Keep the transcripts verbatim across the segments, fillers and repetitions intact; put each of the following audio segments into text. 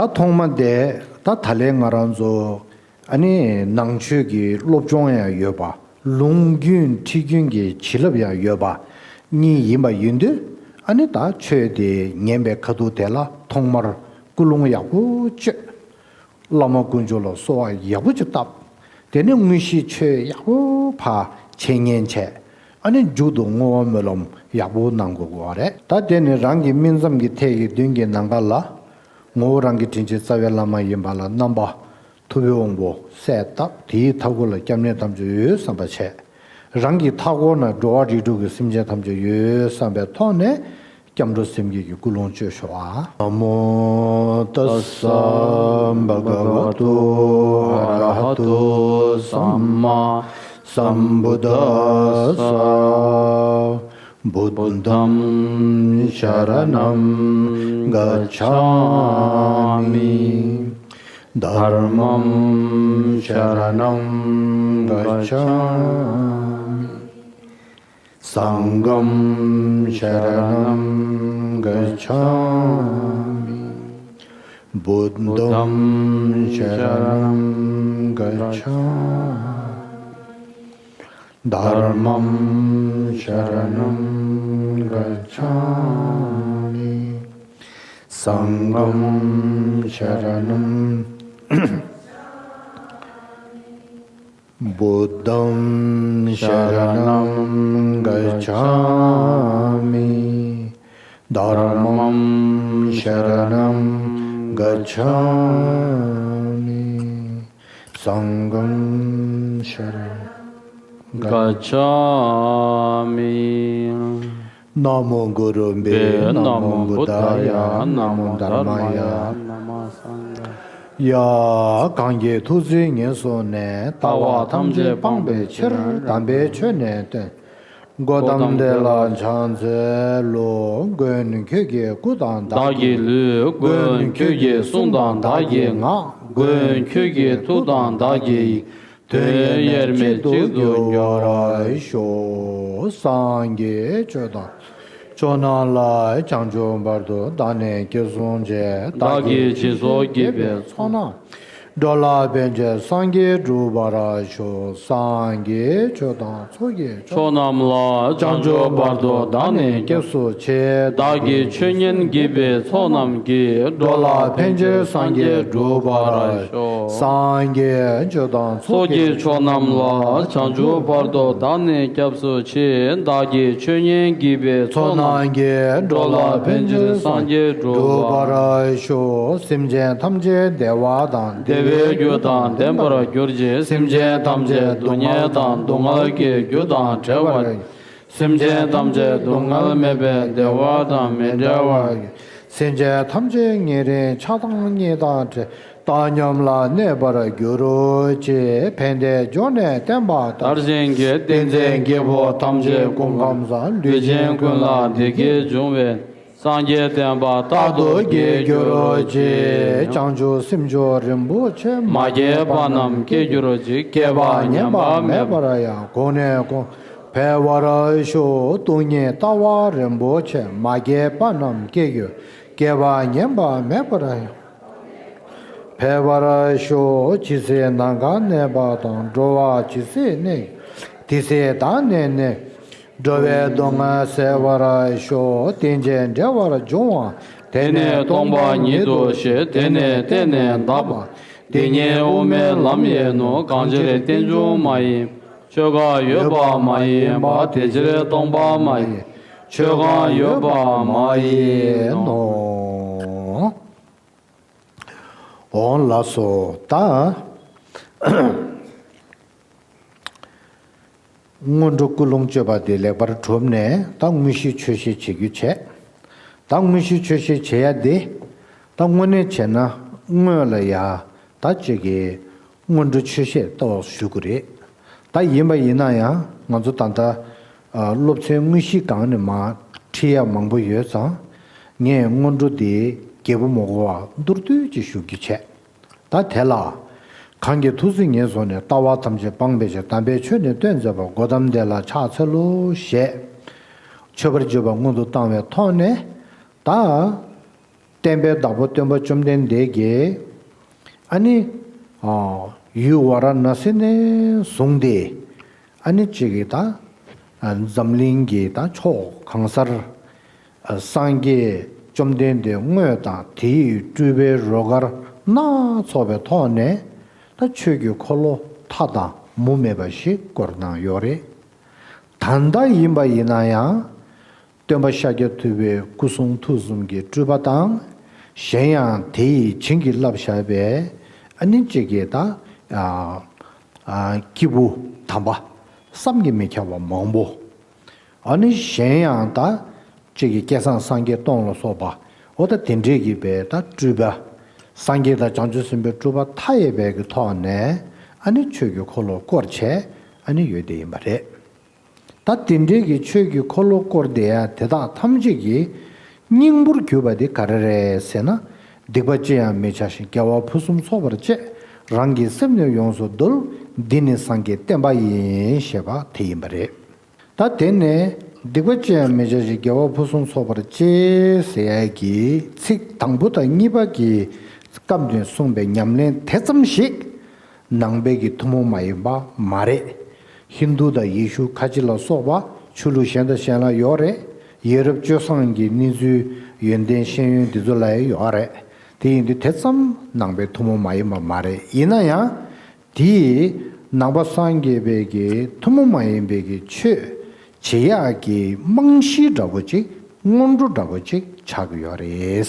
ད་ཐོག་མ་དེ་ད་ད་ལན་ང་རང་ཚོ་ཨ་ནི་ནང་ཆོས་ཀྱི་སློབ་སྦྱོང་ཡང་ཡོད་པ། ལུང་རྒྱུན་ཁྲིད་རྒྱུན་གྱི་བྱིན་རླབས་ཡང་ཡོད་པ་གཉིས་ཡིན་པ་ཡིན་དུས། ཨ་ནི་ད་ཆོས་དེ་ཉན་པའི་ཁ་ཐུག་དེ་ལ་ཐོག་མར་ཀུན་སློང་ཡག་པོ་བཅོས། བླ་མ་དཀོན་མཆོག་ལ་གསོལ་བ་ཡག་པོ་ཅིག་བཏབ། དེ་ནས་དངོས་གཞི་ཆོས་ཡག་པོ་ཕར་འཆད་ཉན་བྱས། ཨ་ནི་མཇུག་ཏུ་བསྔོ་བ་སྨོན་ལམ་ཡག་པོ་གནང་དགོས་པ་རེད། ད་དེ་ནི་རང་གི་སྨིན་མཚམས་ཀྱི་ཐད་ཀྱི་མདུན་གྱི་ནམ་མཁའ་ལ། ངོ་བོ་རང་གི་དྲིན་ཅན་རྩ་བའི་བླ་མ་ཡིན་པ་ལ་རྣམ་པ་ཐུབ་པའི་དབང་པོ་གསལ་བཏབ། དེའི་མཐའ་སྐོར་ལ་སྐྱབས་གནས་ཐམས་ཅད་ཡོད་བསམ་པ་བྱས། རང་གི་མཐའ་སྐོར་ན་འགྲོ་བ་རིགས་དྲུག་གི་སེམས་ཅན་ཐམས་ཅད་ཡོད་བསམ་པའི་ཐོག་ནས། སྐྱབས་འགྲོ་སེམས་བསྐྱེད་ཀྱི་ཀུན་སློང་བཅོས་ཤོག་ཨ། Namo tassa bhagavato arahato sammāsambuddhassa. Buddhaṃ saraṇaṃ gacchāmi. Dhammaṃ saraṇaṃ gacchāmi. Saṅghaṃ saraṇaṃ gacchāmi. Buddhaṃ saraṇaṃ gacchāmi. Dhammaṃ saraṇaṃ gacchāmi. Saṅghaṃ saraṇaṃ Buddhaṃ saraṇaṃ gacchāmi. Dhammaṃ saraṇaṃ gacchāmi. Saṅghaṃ saraṇaṃ gacchāmi. Namo gurubhyo namo buddhāya namo dharmāya. ཡ། གང་གིས་ཐུགས་བརྩེ་ཉེར་བཟུང་ནས། ལྟ་བ་ཐམས་ཅད་སྤང་བའི་ཕྱིར། དམ་པའི་ཆོས་ནི་སྟོན། གོ་ཏམ་དེ་ལ་ཕྱག་འཚལ་ལོ། མགོན་ཁྱོད་ཀྱི་སྐུ་དང་བདག་གི་ལུས། མགོན་ཁྱོད་ཀྱི་གསུང་དང་བདག་གི་ངག་མགོན་ཁྱོད་ཀྱི་ཐུགས་དང་བདག་གི་ཡིད། དོན་ཡོད་དབྱེར་མེད་གཅིག་ཏུ་འགྱུར་བར་ཤོག་སངས་རྒྱས་ཆོས་དང་ཆོས་རྣམས་ལ། བྱང་ཆུབ་བར་དུ་བདག་ནི་སྐྱབས་སུ་མཆི། བདག་གིས་སྦྱིན་སོགས་བགྱིས་པའི་ཚོགས་རྣམས། འགྲོ་ལ་ཕན་ཕྱིར་སངས་རྒྱས་འགྲུབ་པར་ཤོག་སངས་རྒྱས་ཆོས་དང་ཚོགས་ཀྱི་མཆོག་རྣམས་ལ། བྱང་ཆུབ་བར་དུ་བདག་ནི་སྐྱབས་སུ་མཆི། བདག་གིས་ཆོས་ཉན་བགྱིས་པའི་ཚོགས་རྣམས་ཀྱིས། འགྲོ་ལ་ཕན་ཕྱིར་སངས་རྒྱས་འགྲུབ་པར་ཤོག་སངས་རྒྱས་ཆོས་དང་ཚོགས་ཀྱི་མཆོག་རྣམས་ལ། བྱང་ཆུབ་བར་དུ་བདག་ནི་སྐྱབས་སུ་མཆི། བདག་གིས་ཆོས་ཉན་བགྱིས་པའི་ཚོགས་རྣམས་ཀྱིས། འགྲོ་ལ་ཕན་ཕྱིར་སངས་རྒྱས་འགྲུབ་པར་ཤོག་སེམས་ཅན་ཐམས་ཅད་བདེ་བ་དང་། བདེ་བའི་རྒྱུ་དང་ལྡན་པར་གྱུར་ཅིག་སེམས་ཅན་ཐམས་ཅད་སྡུག་བསྔལ་དང་སྡུག་བསྔལ་གྱི་རྒྱུ་དང་བྲལ་བར། སེམས་ཅན་ཐམས་ཅད་སྡུག་བསྔལ་མེད་པའི་བདེ་བ་དང་མི་འབྲལ་བར། སེམས་ཅན་ཐམས་ཅད་ཉེ་རིང་ཆགས་སྡང་གཉིས་དང་བྲལ། བཏང་སྙོམས་ལ་གནས་པར་གྱུར་ཅིག་ཕན་བདེའི་འབྱུང་གནས་བརྟན་པ་དང་། དར་ཞིང་རྒྱས། བསྟན་འཛིན་རྒྱལ་པོ་ཐམས་ཅད་སྐུ་ཁམས་བཟང་། ལུས་ཅན་ཀུན་ལ་བདེ་སྐྱིད་འབྱུང་བའི། སངས་རྒྱས་བསྟན་པ་རྟག་ཏུ་རྒྱས་གྱུར་ཅིག་བྱང་ཆུབ་སེམས་མཆོག་རིན་པོ་ཆེ། མ་སྐྱེས་པ་རྣམས་སྐྱེ་གྱུར་ཅིག་སྐྱེས་པ་ཉམས་པ་མེད་པར་ཡང་། གོང་ནས་གོང་འཕེལ་བར་ཤོག་སྟོང་ཉིད་ལྟ་བ་རིན་པོ་ཆེ། མ་སྐྱེས་པ་རྣམས་སྐྱེ་གྱུར། སྐྱེས་པ་ཉམས་པ་མེད་པར་ཡང་། འཕེལ་བར་ཤོག་ཇི་སྲིད་ནམ་མཁའ་གནས་པ་དང་། འགྲོ་བ་ཇི་སྲིད་གནས། དེ་སྲིད་བདག་ནི་གནས། འགྲོ་བའི་སྡུག་བསྔལ་སེལ་བར་ཤོག་རྟེན་ཅིང་འབྲེལ་བར་འབྱུང་བ། དེ་ནི་སྟོང་པ་ཉིད་དུ་ཤེས། དེ་ནི་བརྟེན་ནས་འདག་པ། དེ་ཉིད་དབུ་མའི་ལམ་ཡིན་ནོ། གང་ཕྱིར་རྟེན་འབྱུང་མ་ཡིན། ཆོས་འགའ་ཡོད་པ་མ་ཡིན་པ། དེ་ཕྱིར་སྟོང་པ་མ་ཡིན། ཆོས་འགའ་ཡོད་པ་མ་ཡིན་ནོ། འོང་ལགས་སོ། ད་སྔོན་འགྲོ་ཀུན་སློང་བཅོས་པ་དེ་ལེགས་པར་གྲུབ་ནས། ད་དངོས་གཞི་ཆོས་བཤད་བྱེད་རྒྱུ་བྱས། ད་དངོས་གཞི་ཆོས་བཤད་བྱེད་ཡ་དེ། ད་དངོས་གནས་བྱས་ན་སྔོན་ལ་ཡ། ད་ཅིག་གི་སྔོན་འགྲོ་ཆོས་བཤད་ལྟ་བུ་ཞུ་དགོས་རེད། ད་ཡིན་པ་ཡིན་ན་ཡང་ང་ཚོ་ད་ལྟ་ཨ་སློབ་ཚན་དངོས་གཞི་སྒང་ནས་མར་ཁྲིད་ཡ་མང་པོ་ཡོད་ཙང་། ངས་སྔོན་འགྲོ་འདི་རྒྱས་པོ་མ་གོ་བར་མདོར་བསྡུས་ཅིག་ཞུ་རྒྱུ་བྱས། ད་དེ་ལ། གང་གིས་ཐུགས་བརྩེ་ཉེར་བཟུང་ནས། ལྟ་བ་ཐམས་ཅད་སྤང་བའི་ཕྱིར། དམ་པའི་ཆོས་ནི་སྟོན་མཛད་པ། གོ་ཏམ་དེ་ལ་ཕྱག་འཚལ་ལོ་ཞེས། མཆོད་པར་བརྗོད་པ་སྔོན་དུ་བཏང་བའི་ཐོག་ནས། ད་ བསྟན་པའི་བདག་པོ་སྟོན་པ་བཅོམ་ལྡན་འདས་ཀྱིས་ཨ་ནི་ཡུལ་ཝཱ་ར་ཎཱ་སི་ནས་བཟུང་སྟེ། ཨ་ནི་གཅིག་གིས་ད་འཛམ་གླིང་གི་ད་ཕྱོགས་གང་སར་སངས་རྒྱས་བཅོམ་ལྡན་འདས་དངོས་དང་དེའི་སྤྲུལ་པའི་རོལ་གར་སྣ་ཚོགས་པའི་ཐོག་ནས་ད་ཆོས་ཀྱི་འཁོར་ལོ་མཐའ་དང་མུ་མེད་པ་ཞིག་བསྐོར་གནང་ཡོད་རེད། ད་ལྟ་ཡིན་པ་ཡིན་ན་ཡང་། སྟོན་པ་ཤཱཀྱ་ཐུབ་པའི་སྐུ་གསུང་ཐུགས་གསུམ་གྱི་སྤྲུལ་པ་དང་། གཞན་ཡང་དེ་ཡི་བྱིན་གྱིས་བརླབས་བཞག་པའི་ཨ་ནི་གཅིག་གི་ད་ཨ་ཨ་སྐྱེས་བུ་དམ་པ་བསམ་གྱིས་མི་ཁྱབ་པ་མང་པོ། ཨ་ནི་གཞན་ཡང་ད་གཅིག་གི་བསྐལ་བཟང་སངས་རྒྱས་སྟོང་ལ་སོགས་པ། འོ་ད་དེ་འདྲས་ཀྱི་པའི་ད་སྤྲུལ་པ། སངས་རྒྱས་དང་བྱང་ཆུབ་སེམས་དཔའི་སྤྲུལ་པ་མཐའ་ཡས་པའི་གི་ཐོག་ནས་ཨ་ནི་ཆོས་ཀྱི་འཁོར་ལོ་བསྐོར་བྱས་ཨ་ནི་ཡོད་དེ་ཡིན་པ་རེད། ད་དེ་འདྲའི་གི་ཆོས་ཀྱི་འཁོར་ལོ་བསྐོར་བསྡད་ཡ་དེ་དག་ཐམས་ཅད་ཀྱི་སྙིང་པོར་གྱུར་པ་དེ་ག་རེ་རེད་ཟེར་ན། སྡིག་པ་ཅི་ཡང་མི་བྱ་ཞིང་། དགེ་བ་ཕུན་སུམ་ཚོགས་པར་སྤྱད། རང་གི་སེམས་ནི་ཡོངས་སུ་འདུལ། འདི་ནི་སངས་རྒྱས་བསྟན་པ་ཡིན། ཞེས་པ་དེ་ཡིན་པ་རེད། ད་དེ་ནས་སྡིག་པ་ཅི་ཡང་མི་བྱ་ཞིང་། དགེ་བ་ཕུན་སུམ་ཚོགས་པར་སྤྱད་ཟེར་ཡ་གི་ཚིག་དང་པོ་དང་གཉིས་པ་གི་སྐབས་ནས་གསུངས་པའི་ཉམས་ལེན་དེ་ཙམ་ཞིག་ནང་པའི་གི་ཐུན་མོང་མ་ཡིན་པ་མ་རེད། ཧིན་རྡུ་དང་ཡེ་ཤུ་ཁ་ཆེ་ལ་སོགས་པ་ཆོས་ལུགས་གཞན་དང་གཞན་ལ་ཡོད་རེད། ཡ་རབས་སྤྱོད་བཟང་གི་གནས་ཚུལ་ཡོན་ཏན་ཤེས་ཡོན་འདི་ཚོ་ལ་ཡང་ཡོད་རེད། དེ་ཡིན་དུས་དེ་ཙམ་ནང་པའི་ཐུན་མོང་མ་ཡིན་པ་མ་རེད། ཡིན་ན་ཡང་དེས་ནང་པ་སངས་རྒྱས་པའི་གི་ཐུན་མོང་མ་ཡིན་པའི་གི་ཆོས་བྱེད་ཡག་གི་རྨང་གཞི་འདྲ་པོ་ཅིག་སྔོན་འགྲོ་འདྲ་པོ་ཅིག་ཆགས་ཀྱི་ཡོད་རེད།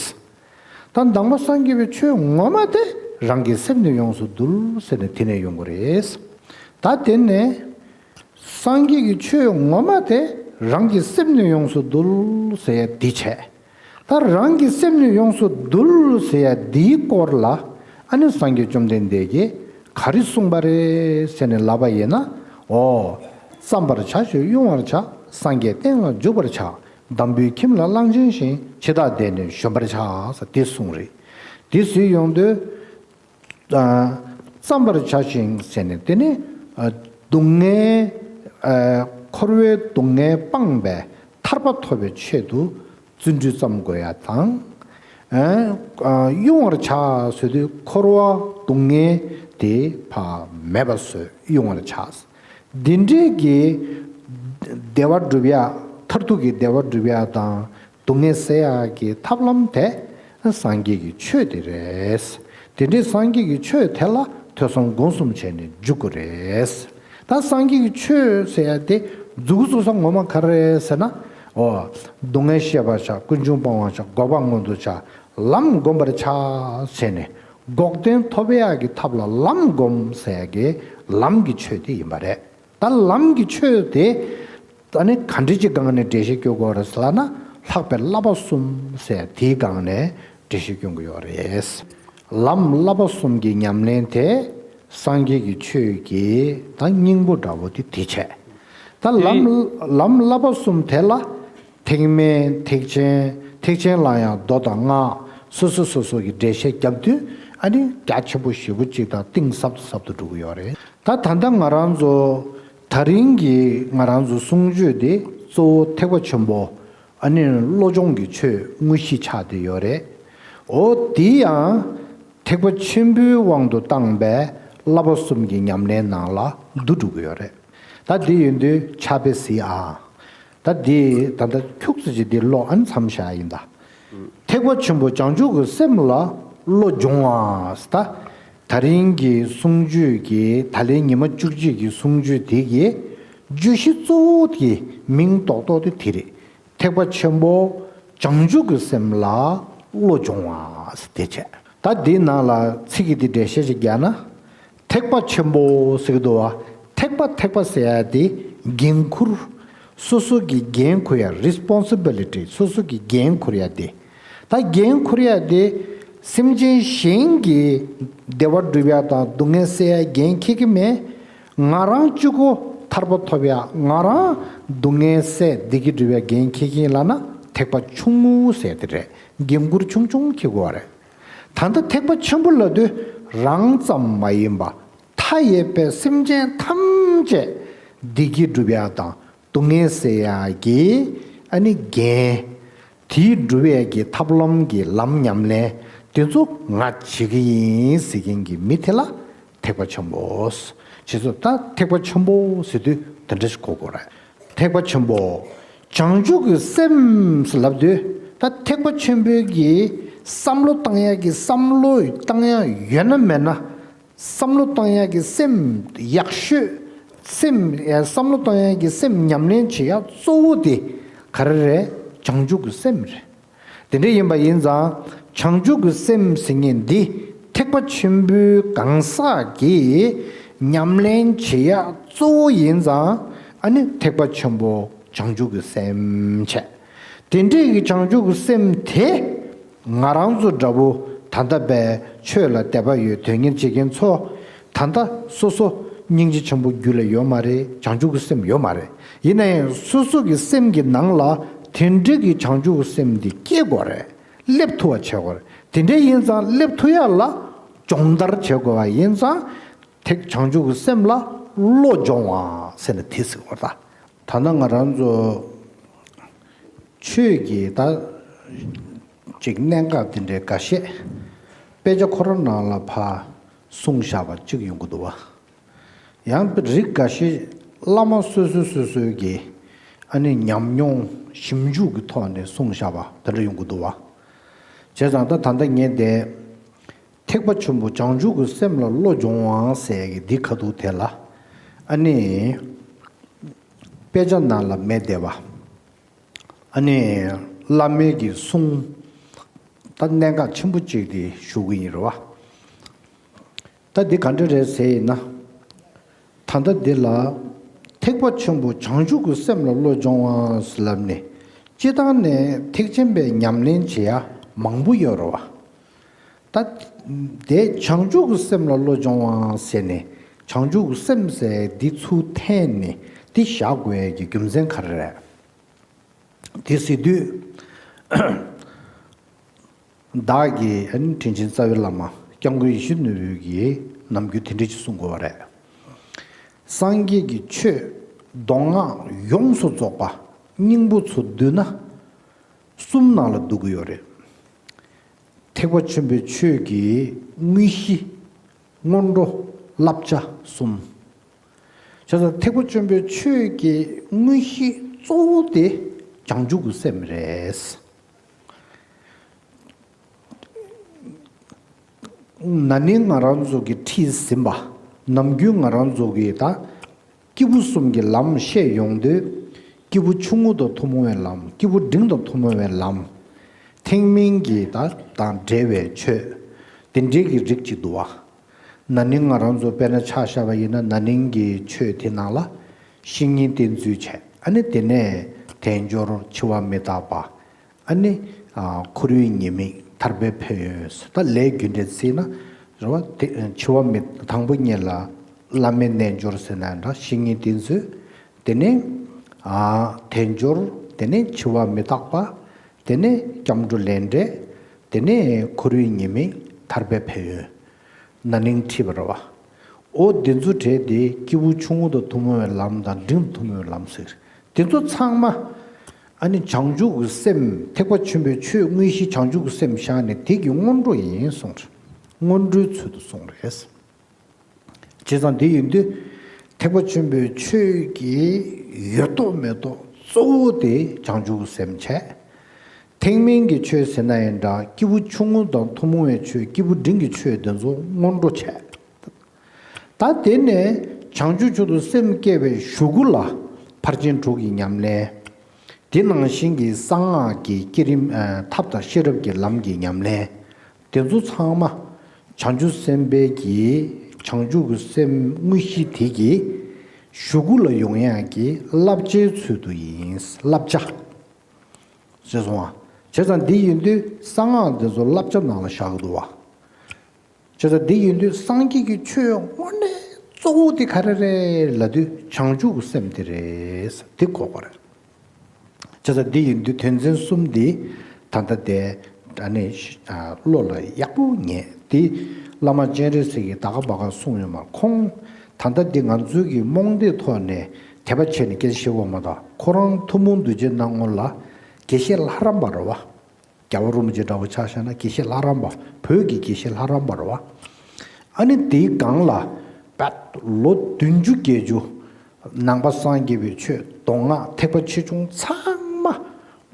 ད་ནང་པ་སངས་རྒྱས་པའི་ཆོས་ངོ་མ་དེ་རང་གི་སེམས་ནི་ཡོངས་སུ་འདུལ་ཟེར་ནས་དེ་ནས་ཡོང་གི་རེད། ད་དེ་ནས་སངས་རྒྱས་ཀྱི་ཆོས་ངོ་མ་དེ་རང་གི་སེམས་ནི་ཡོངས་སུ་འདུལ་ཟེར་ཡ་འདི་བྱས། ད་རང་གི་སེམས་ནི་ཡོངས་སུ་འདུལ་ཟེར་ཡ་འདིའི་སྐོར་ལ་ཨ་ནི་སངས་རྒྱས་བཅོམ་ལྡན་འདས་ཀྱིས་ག་རེ་གསུངས་པ་རེད་ཟེར་ནས་ལབ་པ་ཡིན་ན། འོ། བརྩམ་པར་བྱ་ཞིང་དབྱུང་བར་བྱ། སངས་རྒྱས་བསྟན་ལ་འཇུག་པར་བྱ། འདམ་བུའི་ཁྱིམ་ལ་གླང་ཆེན་བཞིན། འཆི་བདག་འདས་ནས་གཞོམ་པར་བྱ། ཟེར་དེ་གསུངས་རེད། དེ་ཟེར་ཡོང་དུས། ཨ། བརྩམ་པར་བྱ་ཞིང་ཟེར་ནས་དེ་ནི་ཨ་སྡུག་བསྔལ། ཨ་འཁོར་བའི་སྡུག་བསྔལ་སྤངས་པའི་ཐར་པ་ཐོབ་པའི་ཆེད་དུ་བརྩོན་འགྲུས་བརྩམ་དགོས་ཡ་དང་། ཨ་ཨ་དབྱུང་བར་བྱ་ཟེར་དུས་འཁོར་བ་སྡུག་བསྔལ་དེ་ཕར་མེད་པ་བཟོས་དབྱུང་བར་བྱ། འདི་འདྲའི་གི་བདེ་བ་སྒྲུབ་ཡ། མཐར་ཐུག་གི་བདེ་བ་སྒྲུབ་ཡ་དང་། སྡུག་བསྔལ་སེལ་ཡག་གི་ཐབས་ལམ་དེ་སངས་རྒྱས་ཀྱི་ཆོས་དེ་རེད། དེ་འདྲའི་སངས་རྒྱས་ཀྱི་ཆོས་དེ་ལ་ཐོས་བསམ་སྒོམ་གསུམ་བྱས་ནས་འཇུག་དགོས་རེད། ད་སངས་རྒྱས་ཀྱི་ཆོས་ཟེར་ཡ་དེ་མཛུབ་གུ་བཙུགས་ས་ངོ་མ་ག་རེ་རེད་ཟེར་ན། འོ། སྡུག་བསྔལ་ཤེས་པར་བྱ། ཀུན་འབྱུང་སྤང་བར་བྱ། འགོག་པ་མངོན་དུ་བྱ། ལམ་བསྒོམ་པར་བྱ་ཟེར་ནས་འགོག་བདེན་ཐོབ་ཡག་གི་ཐབས་ལ་ལམ་བསྒོམ་ཟེར་ཡ་གི་ལམ་གྱི་ཆོས་དེ་ཡིན་པ་རེད། ད་ལམ་གྱི་ཆོས་དེ་ད་ནི་ག་འདྲ་ཅིག་སྒང་ནས་འགྲེལ་བཤད་སྐྱོན་དགོས་རེད་ཟེར་ལབ་ན། ལྷག་པའི་བསླབ་པ་གསུམ་ཟེར་དེའི་སྒང་ནས་འགྲེལ་བཤད་སྐྱོན་གྱི་ཡོད་རེད། ལམ་བསླབ་པ་གསུམ་གྱི་ཉམས་ལེན་དེ་སངས་རྒྱས་ཀྱི་ཆོས་ཀྱི་ད་སྙིང་པོ་འདྲ་བོ་དེ་དེ་བྱས། ད་ལམ་ལམ་བསླབ་པ་གསུམ་དེ་ལ་ཐེག་དམན་ཐེག་ཆེན། ཐེག་ཆེན་ལ་ཡང་མདོ་དང་སྔགས་སོ་སོ་སོ་སོ་གི་འགྲེལ་བཤད་བརྒྱབ་དུས་ཨ་ནི་རྒྱ་ཆེན་པོ་ཞེ་པོ་ཅིག་དང་གཏིང་ཟབ་ཏུ་ཟབ་ཏུ་འགྲོ་གི་ཡོད་རེད། ད་ད་ལྟ་ང་རང་ཚོ་ད་རིང་གི་ང་རང་ཚོ་གསུང་ཆོས་འདི་གཙོ་བོ་ཐེག་པ་ཆེན་པོ་ཨ་ནི་བློ་སྦྱོང་གི་ཆོས་དངོས་གཞི་ཆགས་བསྡད་ཡོད་རེད། འོ་དེ་ཡང་ཐེག་པ་ཆེན་པོའི་དབང་དུ་བཏང་པའི་བསླབ་པ་གསུམ་གྱི་ཉམས་ལེན་ནང་ལ་བསྡུ་འགྲོ་གི་ཡོད་རེད། ད་དེ་ཡིན་དུས་ཕྱག་དཔེ་གཟིགས་ཨ། ད་འདི་ད་ལྟ་ཁྱུག་ཙམ་ཅིག་འདི་ཀློག་ཨ་ནི་མཚམས་བཞག་ཡིན་ད། ཐེག་པ་ཆེན་པོ་བྱང་ཆུབ་ཀྱི་སེམས་ལ་བློ་སྦྱོང་བ་ཟེར། ད་ད་རིང་གི་གསུང་ཆོས་ཀྱི་ད་ལན་ཉི་མ་བཅུ་གཅིག་གི་གསུང་ཆོས་དེ་གི་བརྗོད་གཞི་གཙོ་བོ་གི་མིང་རྡོག་རྡོག་དེ་དེ་རེད། ཐེག་པ་ཆེན་པོ་བྱང་ཆུབ་ཀྱི་སེམས་ལ་བློ་སྦྱོང་བ་ཟེར་དེ་བྱས། ད་འདི་ནང་ལ་ཚིག་གི་འདི་འགྲེལ་བཤད་ཅིག་རྒྱག་ན། ཐེག་པ་ཆེན་པོ་ཟེར་གི་འདུག་བ། ཐེག་པ་ཐེག་པ་ཟེར་ཡ་དེ་འགན་འཁུར། སོ་སོ་གི་འགན་འཁུར་ཡ། རི་སི་པོན་སི་བི་ལི་ཊི། སོ་སོ་གི་འགན་འཁུར་ཡ་དེ། ད་འགན་འཁུར་ཡ་དེ་སེམས་ཅན་གཞན་གྱི་བདེ་བ་སྒྲུབ་ཡ་དང་སྡུག་བསྔལ་སེལ་ཡ་འགན་འཁྱེར་གི་མེད། ང་རང་གཅིག་པོ་ཐར་པ་ཐོབ་ཡ། ང་རང་སྡུག་བསྔལ་སེལ་བདེ་སྐྱིད་སྒྲུབ་ཡ་འགན་འཁྱེར་གི་ཡིན་ལབ་ན་ཐེག་པ་ཆུང་ངུ་ཟེར་དེ་རེད། འགན་འཁུར་ཆུང་ཆུང་འཁྱེར་དགོས་པ་རེད། ད་ལྟ་ཐེག་པ་ཆེན་པོ་ལབ་དུས་རང་ཙམ་མ་ཡིན་པ་མཐའ་ཡས་པའི་སེམས་ཅན་ཐམས་ཅད་བདེ་སྐྱིད་སྒྲུབ་ཡ་དང་སྡུག་བསྔལ་སེལ་ཡ་གི་ཨ་ནི་འགན། དེའི་སྒྲུབ་ཡས་ཀྱི་ཐབས་ལམ་གྱི་ལམ་ཉམས་ལེན་དེ་ཚོ་ང་བྱེད་ཀྱི་ཡིན་ཟེར་མཁན་གྱི་མི་དེ་ལ་ཐེག་པ་ཆེན་པོ། བྱས་ཙང་ད་ཐེག་པ་ཆེན་པོ་ཟེར་དུས་དེ་འདྲ་ཞིག་གོ་དགོས་རེད། ཐེག་པ་ཆེན་པོ། བྱང་ཆུབ་ཀྱི་སེམས་ལབ་དུས་ད་ཐེག་པ་ཆེན་པོའི་གི་བསམ་བློ་བཏང་ཡག་གི་བསམ་བློ་བཏང་ཡག་ཡོད་ན་མེད་ན། བསམ་བློ་བཏང་ཡག་གི་སེམས་ཡག་ཤོས། སེམས་ཨེ་བསམ་བློ་བཏང་ཡག་གི་སེམས་ཉམས་ལེན་བྱེད་ཡག་གཙོ་བོ་དེ་ག་རེ་རེད། བྱང་ཆུབ་ཀྱི་སེམས་རེད། དེ་འདྲ་ཡིན་པ་ཡིན་ཙང་བྱང་ཆུབ་ཀྱི་སེམས་ཟེར་མཁན་འདི་ཐེག་པ་ཆེན་པོའི་གང་ཟག་གིས་ཉམས་ལེན་བྱེད་ཡག་གཙོ་བོ་ཡིན་ཙང་ཨ་ནི་ཐེག་པ་ཆེན་པོ་བྱང་ཆུབ་ཀྱི་སེམས་བྱས། དེ་འདྲའི་གི་བྱང་ཆུབ་ཀྱི་སེམས་དེ་ང་རང་ཚོ་འདྲ་བོ་ད་ལྟ་བའི་ཆོས་ལ་དད་པ་ཡོད་དོན་གཉེར་བྱེད་མཁན་ཚོ་ད་ལྟ་སོ་སོ་སྙིང་རྗེ་ཆེན་པོ་རྒྱུད་ལ་ཡོད་མ་རེད། བྱང་ཆུབ་ཀྱི་སེམས་ཡོད་མ་རེད། ཡིན་ན་ཡང་སོ་སོ་གི་སེམས་ཀྱི་ནང་ལ་དེ་འདྲའི་གི་བྱང་ཆུབ་ཀྱི་སེམས་འདི་སྐྱེ་དགོས་རེད། སླེབས་ཐུབ་པ་བྱེད་དགོས་རེད། དེ་འདྲ་ཡིན་ཙང་སླེབས་ཐུབ་ཡག་ལ་སྦྱོང་བརྡར་བྱེད་དགོས་པ་ཡིན་ཙང་། ཐེག་བྱང་ཆུབ་ཀྱི་སེམས་ལ་བློ་སྦྱོང་བ་ཟེར་ནས་དེ་ཟེར་བ་ད། ད་ལྟ་ང་རང་ཚོ་ཆོས་ཀྱི་ད་ཅིག་གནད་འགག་དེ་འདྲའི་འགའ་ཤས་དཔེ་ཆ་ཁོ་རང་ནང་ལ་ཕར་གསུངས་བཞག་པ་གཅིག་ཡོང་གི་འདུག་བ། ཡང་རིགས་འགའ་ཤས་བླ་མ་སོ་སོ་སོ་སོའི་གི་ཨ་ནི་ཉམས་མྱོང་ཞིབ་འཇུག་གི་ཐོག་ནས་གསུངས་བཞག་པ་དེ་འདྲ་ཡོང་གི་འདུག་བ། བྱས་ཙང་ད་ད་ལྟ་ངས་དེ། ཐེག་པ་ཆེན་པོ་བྱང་ཆུབ་ཀྱི་སེམས་ལ་བློ་སྦྱོང་བ་ཟེར་གྱི་འདི་ཁ་ཐུག་དེ་ལ་ཨ་ནི་དཔེ་ཆ་ནང་ལ་མེད་བསྡད་པ། ཨ་ནི་བླ་མའི་གི་གསུང་ད་གནད་འགག་ཆེན་པོ་གཅིག་དེ་ཞུ་གི་ཡིན་རེད་བ། ད་འདི་ག་འདྲ་རེད་ཟེར་ཡིན་ན། ད་ལྟ་འདི་ལ་ཐེག་པ་ཆེན་པོ་བྱང་ཆུབ་ཀྱི་སེམས་ལ་བློ་སྦྱོང་བ་ཟེར་ལབ་ནས་སྤྱི་བཏང་ནས་ཐེག་ཆེན་པའི་ཉམས་ལེན་བྱེད་ཡ་མང་པོ་ཡོད་རེད་བ། ད་དེ་བྱང་ཆུབ་ཀྱི་སེམས་ལ་བློ་སྦྱོང་བ་ཟེར་ནས་བྱང་ཆུབ་ཀྱི་སེམས་ཟེར་འདི་ཚུར་འཐེན་ནས་འདི་བཞག་དགོས་ཀྱི་རྒྱུ་མཚན་ག་རེ་རེད། དེ་ཟེར་དུས། བདག་གིས་ཨ་ནི་དྲིན་ཅན་རྩ་བའི་བླ་མ་སྐྱབས་མགོན་ཡིད་བཞིན་ནོར་བུས་ཀྱིས་ནམ་རྒྱུན་དེ་འདྲ་ཅིག་གསུང་དགོས་པ་རེད། སངས་རྒྱས་ཀྱི་ཆོས་མདོ་སྔགས་ཡོངས་སུ་རྫོགས་པ་སྙིང་པོ་ཚུར་བསྡུས་ན་གསུམ་ནང་ལ་འདུ་གི་ཡོད་རེད། ཐེག་པ་ཆེན་པོའི་ཆོས་ཀྱི་དངོས་གཞི། སྔོན་འགྲོ། བསླབ་བྱ་གསུམ། བྱས་ཙང་ཐེག་པ་ཆེན་པོའི་ཆོས་ཀྱི་དངོས་གཞི་གཙོ་བོ་དེ་བྱང་ཆུབ་ཀྱི་སེམས་རེད། ན་ནིང་ང་རང་ཚོ་གིས་ཁྲིད་ཟིན་པ། ནམ་རྒྱུན་ང་རང་ཚོ་གིས་ད་སྐྱེས་བུ་གསུམ་གྱི་ལམ་བཤད་ཡོང་དུས། སྐྱེས་བུ་ཆུང་ངུ་དང་ཐུན་མོང་བའི་ལམ། སྐྱེས་བུ་འབྲིང་དང་ཐུན་མོང་བའི་ལམ། ཐེག་དམན་གྱི་ད་དང་འབྲེལ་བའི་ཆོས། དེ་འདྲའི་གི་རིགས་གཅིག་འདུག་བ། ན་ནིང་ང་རང་ཚོ་དཔེར་ན་ཆ་བཞག་པ་ཡིན་ན་ན་ནིང་གི་ཆོས་དེ་ནང་ལ་བཤེས་གཉེན་བསྟེན་ཚུལ་བྱས། ཨ་ནི་དེ་ནས་དལ་འབྱོར་འཆི་བ་མི་རྟག་པ། ཨ་ནི་ཨ་འཁོར་བའི་ཉེས་དམིགས་ཐར་པའི་ཕན་ཡོན། ད་ལས་རྒྱུ་འབྲས་བརྩིས་ན་རེད་བ། དེ་འཆི་བ་མི་དང་པོ་ཉིད་ལ་བླ་མའི་རྣལ་འབྱོར་ཟེར་ན་འདྲ་བཤེས་གཉེན་བསྟེན་ཚུལ། དེ་ནས་ཨ་དལ་འབྱོར། དེ་ནས་འཆི་བ་མི་རྟག་པ། དེ་ནས་སྐྱབས་འགྲོ་ལས་འབྲས། དེ་ནས་འཁོར་བའི་ཉེས་དམིགས་ཐར་པའི་ཕན་ཡོན། ན་ནིང་ཁྲིད་པ་རེད་བ། འོ་དེ་ཚོ་གྲས་དེ་སྐྱེས་བུ་ཆུང་ངུ་དང་ཐུན་མོང་བའི་ལམ་དང་འབྲིང་ཐུན་མོང་བའི་ལམ་ཟེར། དེ་ཚོ་ཚང་མ་ཨ་ནི་བྱང་ཆུབ་ཀྱི་སེམས། ཐེག་པ་ཆེན་པོའི་ཆོས་དངོས་གཞི་བྱང་ཆུབ་ཀྱི་སེམས་བཞག་ནས་དེ་གི་སྔོན་འགྲོ་ཡིན་གསུངས་རེད། སྔོན་འགྲོའི་ཚུལ་དུ་གསུངས་རེད། བྱས་ཙང་དེ་ཡིན་དུས་ཐེག་པ་ཆེན་པོའི་ཆོས་ཀྱི་ཡོད་ཐོག་མེད་ཐོག་གཙོ་བོ་དེ་བྱང་ཆུབ་ཀྱི་སེམས་བྱས། ཐེག་དམན་གྱི་ཆོས་ཟེར་ན་ཡང་འདྲ། སྐྱེས་བུ་ཆུང་ངུ་དང་ཐུན་མོང་བའི་ཆོས། སྐྱེས་བུ་འབྲིང་གི་ཆོས་དེ་ཚོ་སྔོན་འགྲོ་བྱས། ད་དེ་ནས་བྱང་ཆུབ་མཆོག་ཏུ་སེམས་བསྐྱེད་པའི་གཞུག་གུ་ལ་ཕར་ཕྱིན་དྲུག་གི་ཉམས་ལེན། དེ་ནང་བཞིན་གྱི་གསང་སྔགས་ཀྱི་བསྐྱེད་རིམ་ཨ་ཐབས་དང་ཤེས་རབ་ཀྱི་ལམ་གྱི་ཉམས་ལེན། དེ་ཚོ་ཚང་མ་བྱང་ཆུབ་སེམས་དཔའི་གི་བྱང་ཆུབ་ཀྱི་སེམས་དངོས་གཞི་དེ་གི་གཞུག་གུ་ལ་ཡོང་ཡག་གི་བསླབ་བྱའི་ཚུལ་དུ་ཡིན། བསླབ་བྱ། ཞེས་གསུངས་པ། བྱས་ཙང་འདི་ཡིན་དུས་གསང་སྔགས་འདི་ཚོ་བསླབ་བྱ་ནང་ལ་བཞག་གི་འདུག་བ། བྱས་ཙང་འདི་ཡིན་དུས་སངས་རྒྱས་ཀྱི་ཆོས་དངོས་གནས་གཙོ་བོ་དེ་ག་རེ་རེད་ལབ་དུས་བྱང་ཆུབ་ཀྱི་སེམས་དེ་རེད། དེ་གོ་དགོས་རེད། བྱས་ཙང་འདི་ཡིན་དུས་དོན་ཚན་གསུམ་འདི་ད་ལྟ་དེ་ཨ་ནི་ཨ་བློ་ལ་ཡག་པོ་ངེས་ཏེ། བླ་མ་སྤྱན་རས་གཟིགས་ཀྱིས་ད་ག་བ་ག་གསུངས་ཡོད་མ། ཁོང་ད་ལྟ་འདི་ང་ཚོའི་གི་རྨོངས་དད་ཐོག་ནས་དད་པ་བྱས་ནས་སྐད་ཆ་བཤད་དགོས་མ་གཏོགས། ཁོ་རང་ཐུན་མོང་གདུལ་བྱའི་སྣང་ངོ་ལ་ དགེ་བཤེས་ལྷ་རམས་པ་རེད་བ། རྒྱལ་བ་རིན་པོ་ཆེ་འདྲ་བོ་ཆ་བཞག་ན་དགེ་བཤེས་ལྷ་རམས་པ། བོད་ཀྱི་དགེ་བཤེས་ལྷ་རམས་པ་རེད་བ། ཨ་ནི་དེའི་སྒང་ལ་བད་ལོ་བདུན་ཅུ་བརྒྱད་ཅུ། ནང་པ་སངས་རྒྱས་པའི་ཆོས་མདོ་སྔགས་ཐེག་པ་ཆེ་ཆུང་ཚང་མ་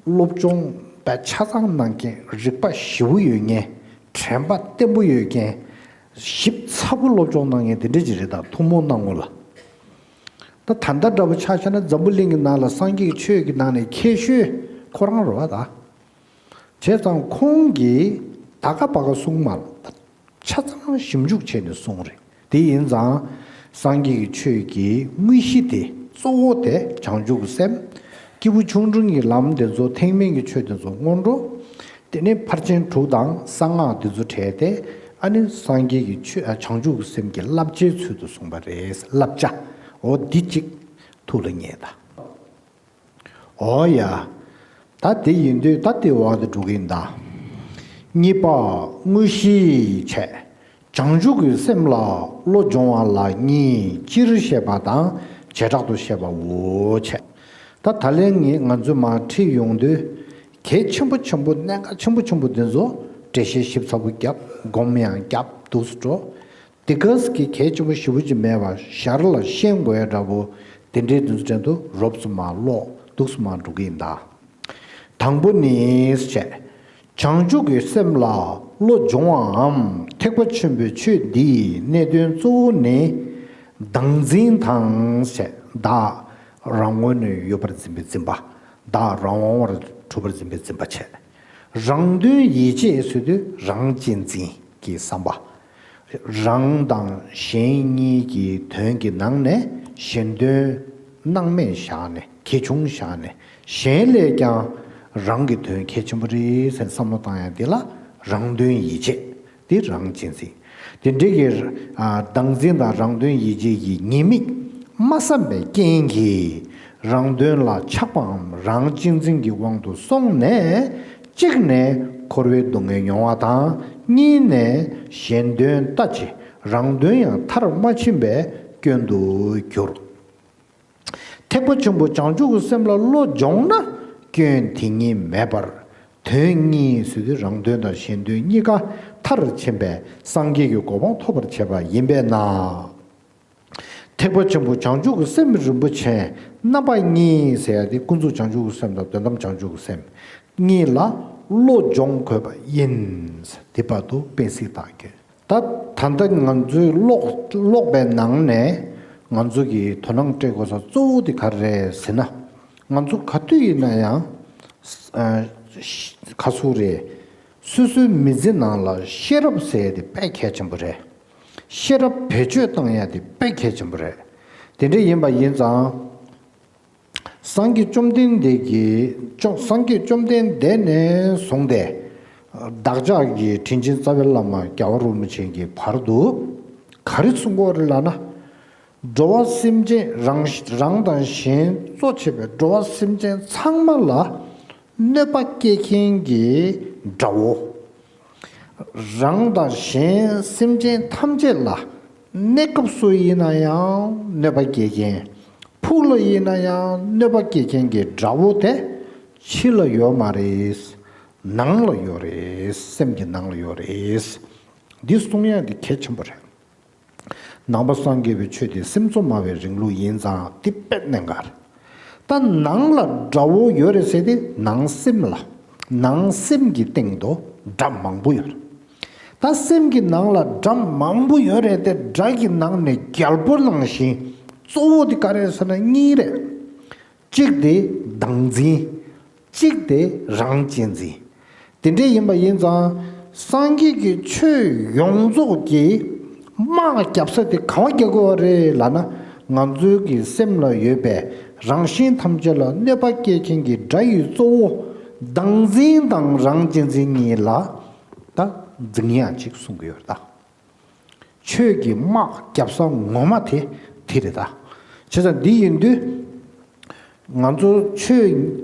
སློབ་སྦྱོང་བད་ཆ་ཚང་གནང་མཁན། རིག་པ་ཞེ་པོ་ཡོད་མཁན། དྲན་པ་བརྟན་པོ་ཡོད་མཁན། ཞིབ་ཚགས་པོ་སློབ་སྦྱོང་གནང་མཁན་དེ་འདྲ་ཅིག་རེད། ད་ཐུན་མོང་སྣང་ངོ་ལ། ད་ད་ལྟ་འདྲ་པོ་ཆ་བཞག་ན་འཛམ་བུ་གླིང་གི་ནང་ལ་སངས་རྒྱས་ཀྱི་ཆོས་ཀྱི་ནང་ནས་མཁས་ཤོས་ཁོ་རང་རེད་བ་ད། བྱས་ཙང་ཁོང་གིས་ད་ག་པ་ག་གསུངས་མ་རེད། ཆ་ཚང་ཞིབ་འཇུག་བྱས་ནས་གསུངས་རེད། དེ་ཡིན་ཙང་སངས་རྒྱས་ཀྱི་ཆོས་ཀྱི་དངོས་གཞི་དེ་གཙོ་བོ་དེ་བྱང་ཆུབ་ཀྱི་སེམས། སྐྱེས་བུ་ཆུང་འབྲིང་གི་ལམ་དེ་ཚོ། ཐེག་དམན་གྱི་ཆོས་དེ་ཚོ་སྔོན་འགྲོ། དེ་ནས་ཕར་ཕྱིན་དྲུག་དང་གསང་སྔགས་དེ་ཚོ་བྲལ་ཏེ། ཨ་ནི་སངས་རྒྱས་ཀྱི་ཆོས། ཨ། བྱང་ཆུབ་ཀྱི་སེམས་ཀྱི་བསླབ་བྱའི་ཚུལ་དུ་གསུངས་པ་རེད། བསླབ་བྱ། འོ་འདི་གཅིག་ཐུགས་ལ་ངེས་ད། འོ་ཡ། ད་དེ་ཡིན་དུས་ད་དེ་འོག་ཏུ་འགྲོ་གི་ཡིན་ད། གཉིས་པ་དངོས་གཞི་བྱས། བྱང་ཆུབ་ཀྱི་སེམས་ལ་བློ་སྦྱོང་བ་ལ་གཉིས། སྤྱིར་བཤད་པ་དང་བྱེ་བྲག་ཏུ་བཤད་པའོ་བྱས། ད་ད་ལན་ངས་ང་ཚོས་མར་ཁྲིད་ཡོང་དུས་གལ་ཆེན་པོ་ཆེན་པོ། གནད་འགག་ཆེན་པོ་ཆེན་པོ་འདི་ཚོ་འགྲེལ་བཤད་ཞིབ་ཚགས་པོ་བརྒྱབ། སྒོམ་ཡང་བརྒྱབ། འདུག་སེ་འགྲོ། དེ་ག་ཟེ་གི་གལ་ཆེན་པོ་ཞེ་པོ་ཅིག་མེད་པ། ཞར་ལ་ཤེས་དགོས་ཡ་འདྲ་པོ་དེ་འདྲའི་དུས་ཚོད་དུ་རོབ་ཙམ་མར་ཀློག་འདུག་སེ་མར་འགྲོ་གི་ཡིན་ད། དང་པོ་ནི་བྱས། བྱང་ཆུབ་ཀྱི་སེམས་ལ་བློ་སྦྱོང་བའམ་ཐེག་པ་ཆེན་པོའི་ཆོས་འདིའི་གནད་དོན་གཙོ་བོ་ནི་བདག་འཛིན་དང་བྱས། བདག་རང་ངོས་ནས་ཡོད་པར་འཛིན་པའི་འཛིན་པ། བདག་རང་དབང་བར་གྲུབ་པར་འཛིན་པའི་འཛིན་པ་བྱས། རང་དོན་ཡིད་བྱེད་ཟེར་དུས་རང་གཅེས་འཛིན་གྱི་བསམ་པ། རང་དང་གཞན་གཉིས་ཀྱི་དོན་གྱི་ནང་ནས་གཞན་དོན་སྣང་མེད་བཞག་ནས། གལ་ཆུང་བཞག་ནས། གཞན་ལས་ཀྱང་རང་གི་དོན་གལ་ཆེན་པོ་རེད་ཟེར་བསམ་བློ་བཏང་ཡ་འདི་ལ་རང་དོན་ཡིད་བྱེད། འདི་རང་གཅེས་འཛིན། དེ་འདྲའི་གི། ཨ། བདག་འཛིན་དང་རང་དོན་ཡིད་བྱེད་ཀྱི་ཉེས་དམིགས་མ་བསམ་པའི་རྐྱེན་གྱིས་རང་དོན་ལ་ཆགས་པའམ་རང་གཅེས་འཛིན་གྱི་དབང་དུ་སོང་ནས། གཅིག་ནས་འཁོར་བའི་སྡུག་བསྔལ་མྱོང་བ་དང་། གཉིས་ནས་གཞན་དོན་ལྟ་ཅི། རང་དོན་ཡང་མཐར་མ་ཕྱིན་པའི་སྐྱོན་དུ་གྱུར། ཐེག་པ་ཆེན་པོ་བྱང་ཆུབ་ཀྱི་སེམས་ལ་བློ་སྦྱོང་ན་སྐྱོན་དེ་གཉིས་མེད་པར། དོན་གཉིས་ཟེར་དུས་རང་དོན་དང་གཞན་དོན་གཉིས་ཀ་མཐར་ཕྱིན་པའི་སངས་རྒྱས་ཀྱི་གོ་འཕང་ཐོབ་པར་བྱེད་པ་ཡིན་པས་ན། ཐེག་པ་ཆེན་པོ་བྱང་ཆུབ་ཀྱི་སེམས་རིན་པོ་ཆེ་རྣམ་པ་གཉིས་ཟེར་ཡ་དེ་ཀུན་རྫོབ་བྱང་ཆུབ་ཀྱི་སེམས་དང་དོན་དམ་བྱང་ཆུབ་ཀྱི་སེམས་གཉིས་ལ་བློ་སྦྱོང་དགོས་པ་ཡིན། དེ་བར་དུ་དཔེ་གཟིགས་དང་། ད་ད་ལྟ་ང་ཚོའི་ཀློག་ཀློག་པའི་ནང་ནས་ང་ཚོ་གིས་དོ་སྣང་སྤྲད་དགོས་ས་གཙོ་བོ་དེ་ག་རེ་རེད་ཟེར་ན། ང་ཚོ་ག་དུས་ཡིན་ན་ཡང་། ཨ། ཁ་སུ་རེད། སོ་སོའི་མི་ཚེ་ནང་ལ་ཤེས་རབ་ཟེར་ཡ་དེ་དཔེ་གལ་ཆེན་པོ་རེད། ཤེས་རབ་བེད་སྤྱོད་བཏང་ཡ་དེ་དཔེ་གལ་ཆེན་པོ་རེད། དེ་འདྲ་ཡིན་པ་ཡིན་ཙང་། སངས་རྒྱས་བཅོམ་ལྡན་འདས་ཀྱིས། བཅོམ། སངས་རྒྱས་བཅོམ་ལྡན་འདས་ནས་བཟུང་སྟེ། བདག་ཅག་གི་དྲིན་ཅན་རྩ་བའི་བླ་མ་རྒྱལ་བ་རིན་པོ་ཆེ་གི་བར་དུ་ག་རེ་གསུང་གི་ཡོད་རེད་ལབ་ན། འགྲོ་བ་སེམས་ཅན་རང་། རང་དང་གཞན་གཙོ་བྱས་པའི་འགྲོ་བ་སེམས་ཅན་ཚང་མ་ལ་གནོད་པ་སྐྱེལ་མཁན་གྱི་དགྲ་བོ། རང་དང་གཞན་སེམས་ཅན་ཐམས་ཅད་ལ་གནས་སྐབས་སུ་ཡིན་ན་ཡང་གནོད་པ་སྐྱེལ་མཁན། ཕུགས་ལ་ཡིན་ན་ཡང་གནོད་པ་སྐྱེལ་མཁན་གྱི་དགྲ་བོ་དེ་ཕྱི་ལ་ཡོད་མ་རེད། ནང་ལ་ཡོད་རེད། སེམས་ཀྱི་ནང་ལ་ཡོད་རེད། འདི་གསུང་ཡ་འདི་གལ་ཆེན་པོ་རེད། ནང་པ་སངས་རྒྱས་པའི་ཆོས་དེ་སེམས་གཙོ་སྨྲ་བའི་རིང་ལུགས་ཡིན་ཙང་དེ་དཔེ་གནད་འགག་རེད། ད་ནང་ལ་དགྲ་བོ་ཡོད་རེད་ཟེར་དེ་ནང་སེམས་ལ། ནང་སེམས་ཀྱི་སྟེང་དུ་དགྲ་མང་པོ་ཡོད་རེད། ད་སེམས་ཀྱི་ནང་ལ་དགྲ་མང་པོ་ཡོད་རེད་དེ། དགྲ་གི་ནང་ནས་རྒྱལ་པོ་ནང་བཞིན་གཙོ་བོ་དེ་ག་རེ་རེད་ཟེར་ན་གཉིས་རེད། གཅིག་དེ་བདག་འཛིན། གཅིག་དེ་རང་གཅེས་འཛིན། དེ་འདྲ་ཡིན་པ་ཡིན་ཙང་། སངས་རྒྱས་ཀྱི་ཆོས་ཡོངས་རྫོགས་ཀྱི་དམག་རྒྱབ་ས་དེ་གང་བ་རྒྱག་དགོས་པ་རེད་ལབ་ན། ང་ཚོའི་གི་སེམས་ལ་ཡོད་པའི་རང་བཞིན་ཐམས་ཅད་ལ་གནོད་པ་སྐྱེལ་མཁན་གྱི་དགྲ་ཡི་གཙོ་བོ་བདག་འཛིན་དང་རང་གཅེས་འཛིན་གཉིས་ལ་ད་འཛིང་ཡག་ཅིག་གསུང་གི་ཡོད་རེད་ད། ཆོས་ཀྱི་དམག་རྒྱབ་ས་ངོ་མ་དེ་དེ་རེད་ད། བྱས་ཙང་འདི་ཡིན་དུས། ང་ཚོ་ཆོས་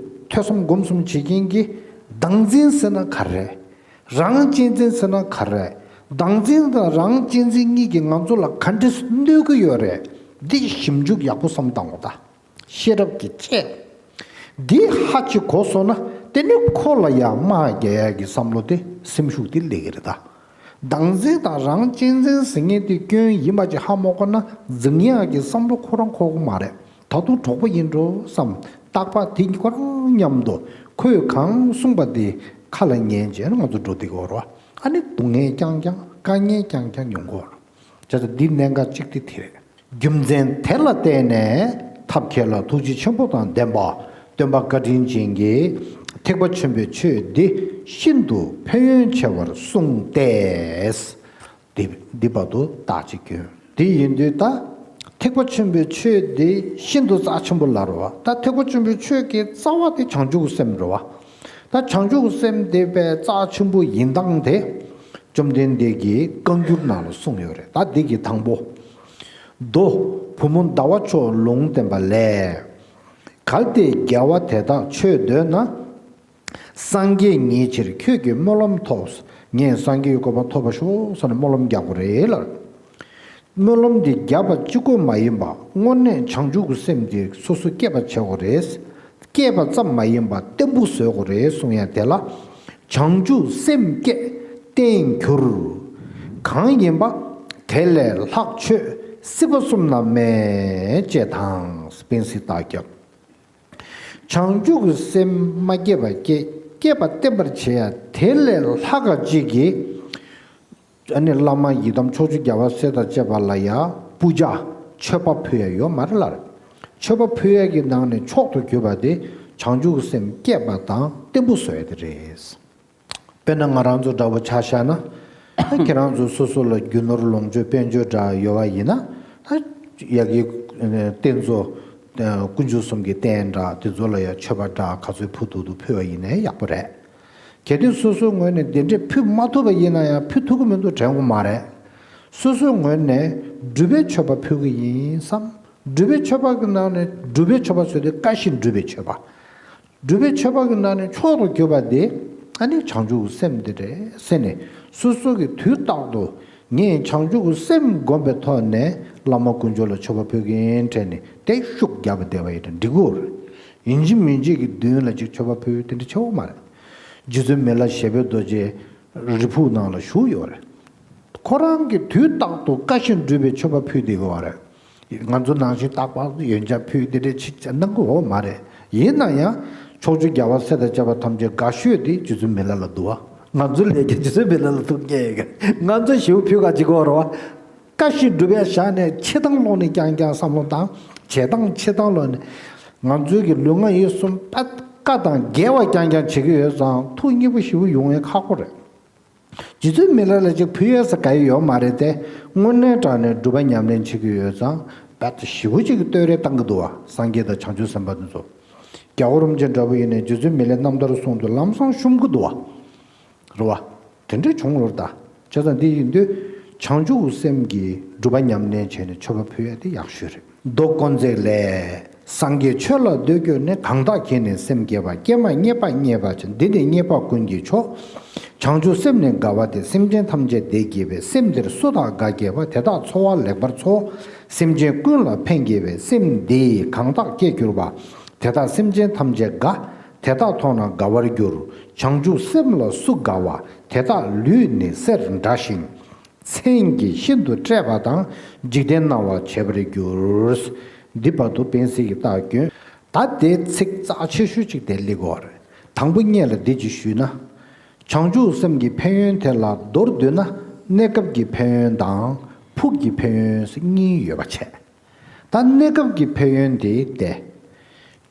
ཐོས་བསམ་སྒོམ་གསུམ་བྱེད་མཁན་གྱི་བདག་འཛིན་ཟེར་ན་ག་རེ། རང་གཅེས་འཛིན་ཟེར་ན་ག་རེ། བདག་འཛིན་དང་རང་གཅེས་འཛིན་གཉིས་ཀྱིས་ང་ཚོ་ལ་ག་འདྲས་གནོད་ཀྱི་ཡོད་རེད། འདི་ཞིབ་འཇུག་ཡག་པོ་བསམ་བཏང་དགོས་ད། ཤེས་རབ་ཀྱིས་དཔྱད། འདི་ཧ་ཅིག་གོ་སོང་ན་ དེ་ནི་ཁོ་ལ་ཡང་དམག་རྒྱག་ཡག་གི་བསམ་བློ་དེ་སེམས་ཤུགས་དེ་སླེབས་ཀྱི་རེད་ད། བདག་འཛིན་དང་རང་གཅེས་འཛིན་ཟེར་མཁན་དེ་སྐྱོན་ཡིན་པ་ཅིག་ཧ་མ་གོ་ན་འཛིང་ཡག་གི་བསམ་བློ་ཁོ་རང་འཁོར་གི་མ་རེད། ད་དུང་གྲོགས་པོ་ཡིན་འགྲོ་བསམ། རྟག་པར་དེ་ཁོ་རང་མཉམ་དུ་ཁོས་གང་གསུངས་པ་དེ་ཁ་ལ་ཉན་བྱས་ན་ང་ཚོ་འགྲོ་བསྡད་ཀྱི་ཡོད་རེད་བ། ཨ་ནི་སྡུག་བསྔལ་རྐྱང་རྐྱང་དཀའ་ངལ་རྐྱང་རྐྱང་མྱོང་གི་ཡོད་རེད། བྱས་ཙང་འདི་གནད་འགག་གཅིག་དེ་དེ་རེད། རྒྱུ་མཚན་དེ་ལ་བརྟེན་ནས་ཐབས་མཁས་ལ་ཐུགས་རྗེ་ཆེན་པོ་དང་ལྡན་པ་སྟོན་པ་བཀའ་དྲིན་ཅན་གྱིས་ཐེག་པ་ཆེན་པོའི་ཆོས་འདི་ཤིན་ཏུ་ཕན་ཡོན་ཆེ་བར་གསུངས་ཏེ། འདི་འདི་བར་དུ་རྟགས་གཅིག་སྐྱོན། དེ་ཡིན་དུས་ད་ཐེག་པ་ཆེན་པོའི་ཆོས་འདི་ཤིན་ཏུ་རྩ་ཆེན་པོ་ལ་རེད་བ། ད་ཐེག་པ་ཆེན་པོའི་ཆོས་ཀྱི་རྩ་བ་དེ་བྱང་ཆུབ་ཀྱི་སེམས་རེད་བ། ད་བྱང་ཆུབ་ཀྱི་སེམས་དེ་པའི་རྩ་ཆེན་པོ་ཡིན་སྟངས་དེ་བཅོམ་ལྡན་འདས་ཀྱིས་བཀའ་འགྱུར་ནང་ལ་གསུངས་ཡོད་རེད། ད་འདི་གི་དང་པོ། མདོ་བུ་མོ་ཟླ་བ་མཆོག་ལུང་བསྟན་པ་ལས། གལ་ཏེ་རྒྱལ་བ་དེ་དག་ཆོས་འདོད་ན། སངས་རྒྱས་ཉིད་ཕྱིར་ཁྱོད་ཀྱིས་སྨོན་ལམ་ཐོབ། ངས་སངས་རྒྱས་ཀྱི་གོ་འཕང་ཐོབ་པར་ཤོག་ཟེར་ནས་སྨོན་ལམ་རྒྱག་དགོས་རེད་ལ། སྨོན་ལམ་འདི་བརྒྱབ་པ་གཅིག་པོ་མ་ཡིན་པ་དངོས་གནས་བྱང་ཆུབ་ཀྱི་སེམས་འདི་སོ་སོ་སྐྱེད་པ་བྱེད་དགོས་རེད། སྐྱེད་པ་ཙམ་མ་ཡིན་པ་བརྟན་པོ་བཟོ་དགོས་རེད་གསུང་ཡ་དེ་ལ། བྱང་ཆུབ་སེམས་བསྐྱེད་བརྟན་གྱུར། གང་ཡིན་པ། དེ་ལས་ལྷག་ཆོས་སྲིད་པ་གསུམ་ན་མེད་ཅེས་དང་། སྤེན་སྲིད་རྟགས་བརྒྱབ། བྱང་ཆུབ་ཀྱི་སེམས་མ་སྐྱེས་པ་སྐྱེ། སྐྱེས་པ་བརྟན་པར་བྱེད་ཡ་དེ་ལས་ལྷག་ག་ཅིག་གིས། ཨ་ནི་བླ་མ་ཡི་དམ་ཕྱོགས་བཅུའི་རྒྱལ་བ་སྲས་དང་བཅས་པ་ལ་ཡང་པུ་ཇ་མཆོད་པ་ཕུལ་ཡ་ཡོད་མ་རེད་ལ། མཆོད་པ་ཕུལ་ཡ་གི་ནང་ནས་མཆོག་ཏུ་གྱུར་པ་དེ་བྱང་ཆུབ་ཀྱི་སེམས་བསྐྱེད་པ་དང་བརྟན་པོ་བཟོ་ཡ་དེ་རེད། དཔེར་ན་ང་རང་ཚོ་འདྲ་བོ་ཆ་བཞག་ན། ཁྱེད་རང་ཚོ་སོ་སོ་ལ་རྒྱུ་ནོར་ལོངས་སྤྱོད་དཔལ་འབྱོར་འདྲ་ཡོད་པ་ཡིན་ན། ཡ་གི་རྟེན་གཙོ་དཀོན་མཆོག་གསུམ་གྱི་རྟེན་འདྲ་དེ་ཚོ་ལ་ཡ་མཆོད་པ་འདྲ་ག་ཚོད་ཕུལ་ཐུབ་ཐུབ་ཕུལ་བ་ཡིན་ནའི་ཡག་པོ་རེད། གལ་ཏེ་སོ་སོའི་ངོས་ནས་དེ་འདྲས་ཕུལ་མ་ཐུབ་པ་ཡིན་ན་ཡང་ཕུལ་ཐུབ་ཀྱི་མི་འདུག་དྲན་དགོས་མ་རེད། སོ་སོའི་ངོས་ནས་སྒྲུབ་པའི་མཆོད་པ་ཕུལ་གྱི་ཡིན་བསམ། སྒྲུབ་པའི་མཆོད་པ་གི་ནང་ནས་སྒྲུབ་པའི་མཆོད་པ་ཟེར་དུས་བཀའ་བཞིན་སྒྲུབ་པའི་མཆོད་པ། སྒྲུབ་པའི་མཆོད་པ་གི་ནང་ནས་མཆོག་ཏུ་གྱུར་པ་དེ་ཨ་ནི་བྱང་ཆུབ་ཀྱི་སེམས་དེ་རེད་ཟེར་ནས་སོ་སོ་གི་དུས་རྟག་ཏུ་ངས་བྱང་ཆུབ་ཀྱི་སེམས་བསྒོམ་པའི་ཐོག་ནས་བླ་མ་དཀོན་མཆོག་ལ་མཆོད་པ་ཕུལ་གྱིན་དྲན་ནས་དེ་ཤུགས་རྒྱབ་པ་བསྡད་པ་ཡིན་ན་འགྲིག་གི་རེད། ཡིན་གཅིག་མིན་གཅིག་གི་མདུན་ལ་ཅིག་མཆོད་པ་ཕུལ་དེ་འདྲ་ཆེ་བོ་མ་རེད། རྗེ་བཙུན་མི་ལ་ཞེ་པོའི་རྡོ་རྗེ་རི་ཕུག་ནང་ལ་བཞུགས་ཡོད་རེད། ཁོ་རང་གིས་དུས་རྟག་ཏུ་བཀའ་བཞིན་སྒྲུབ་པའི་མཆོད་པ་ཕུལ་བསྡད་ཀྱི་ཡོད་རེད། ང་ཚོ་ནང་བཞིན་རྟག་པར་ཡོན་ཆབ་ཕུལ་དེ་འདྲའི་ཅིག་གནང་གི་ཡོད་མ་རེད། ཡིན་ན་ཡང་ཕྱོགས་བཅུའི་རྒྱལ་བ་སྲས་དང་བཅས་པ་ཐམས་ཅད་དགའ་ཤོས་དེ་རྗེ་བཙུན་མི་ལ་ལ་འདུག་བ། ང་ཚོ་ལས་ཀྱང་རྗེ་བཙུན་མི་ལ་ལ་ཐུག་མཁན་ཡོད་གི། ང་ཚོ་ཞེ་པོ་ཕུལ་ག་ཅིག་གོ་རེད་བ། བཀའ་བཞིན་སྒྲུབ་པའི་ཞག་ནས་ཕྱི་དང་ལོག་ནས་རྐྱང་རྐྱང་བསམ་བློ་བཏང་། བྱེད་སྟངས་ཕྱི་དང་ལོག་ནས། ང་ཚོའི་གི་ལུས་ངག་ཡིད་གསུམ་པད་བཀའ་དང་འགལ་བ་རྐྱང་རྐྱང་བྱེད་ཀྱི་ཡོད་ཙང་ཐུགས་མཉེས་པོ་ཞེ་པོ་ཡོང་ཡས་ཁག་པོ་རེད། རྗེ་བཙུན་མི་ལ་ལ་ཅིག་ཕུལ་ཡས་ས་ག་ཡི་ཡོད་མ་རེད་དེ། དངོས་གནས་དྲང་ནས་སྒྲུབ་པ་ཉམས་ལེན་བྱེད་ཀྱི་ཡོད་ཙང་རྦད་དེ་ཞེ་པོ་ཅིག་གི་བསྟོད་ར་བཏང་གི་འདུག་བ། སངས་རྒྱས་དང་བྱང་ཆུབ་སེམས་དཔའ་དེ་ཚོ། རྒྱལ་བ་རིན་པོ་ཆེ་འདྲ་བོ་ཡིན་ནའི་རྗེ་བཙུན་མི་ལའི་རྣམ་ཐར་གསུང་དུས་ལམ་སང་བཤུམ་གི་འདུག་བ། རེད་བ། དེ་འདྲ་བྱུང་རེད་ད། བྱས་ཙང་འདི་ཡིན་དུས། བྱང་ཆུབ་སེམས་ཀྱི་སྒྲུབ་པ་ཉམས་ལེན་བྱས་ནས་མཆོད་པ་ཕུལ་ཡ་དེ་ཡག་ཤོས་རེད། མདོ་དཀོན་བརྩེགས་ལས། སངས་རྒྱས་ཆོས་ལ་འདོད་གྱུར་ནས། གང་དག་གིས་ནི་སེམས་བསྐྱེད་པ། ཀྱེ་མ་རྙེད་པ་རྙེད་པ་ཅན། འདི་ནི་རྙེད་པ་ཀུན་གྱི་མཆོག། བྱང་ཆུབ་སེམས་ནི་དགའ་བ་སྟེ། སེམས་ཅན་ཐམས་ཅད་བདེ་བགྱིད་པའི། སེམས་འདིར་སུ་དག་དགའ་བགྱིད་པ། དེ་དག་འཚོ་བ་ལེགས་པར་འཚོ། སེམས་ཅན་ཀུན་ལ་ཕན་བགྱིད་པའི། སེམས་འདིས་གང་དག་སྐྱེས་གྱུར་པ། དེ་དག་སེམས་ཅན་ཐམས་ཅད་དགའ། དེ་དག་མཐོང་ན་དགའ་བར་འགྱུར། བྱང་ཆུབ་སེམས་ལ་སུ་དགའ་བ། དེ་དག་ལུས་ནི་གསེར་འདྲ་ཞིང་། མཚན་གྱིས་ཤིན་ཏུ་སྤྲས་པ་དང་། འཇིག་རྟེན་སྣང་བ་བྱེད་པར་འགྱུར། འདི་བར་དུ་སྤེན་སྲིད་ཀྱི་རྟགས་སྐྱོན། ད་དེ་ཚིག་རྩ་ཆེ་ཤོས་གཅིག་དེ་སླེབས་ཀྱི་ཡོད་རེད། དང་པོ་ཉིད་ལ་འདི་ཅིག་ཞུས་ན། བྱང་ཆུབ་སེམས་ཀྱི་ཕན་ཡོན་དེ་ལ་མདོར་བསྡུས་ན་གནས་སྐབས་ཀྱི་ཕན་ཡོན་དང་ཕུགས་ཀྱི་ཕན་ཡོན་གཉིས་ཡོད་པ་བྱས། ད་གནས་སྐབས་ཀྱི་ཕན་ཡོན་དེ་སྟེ།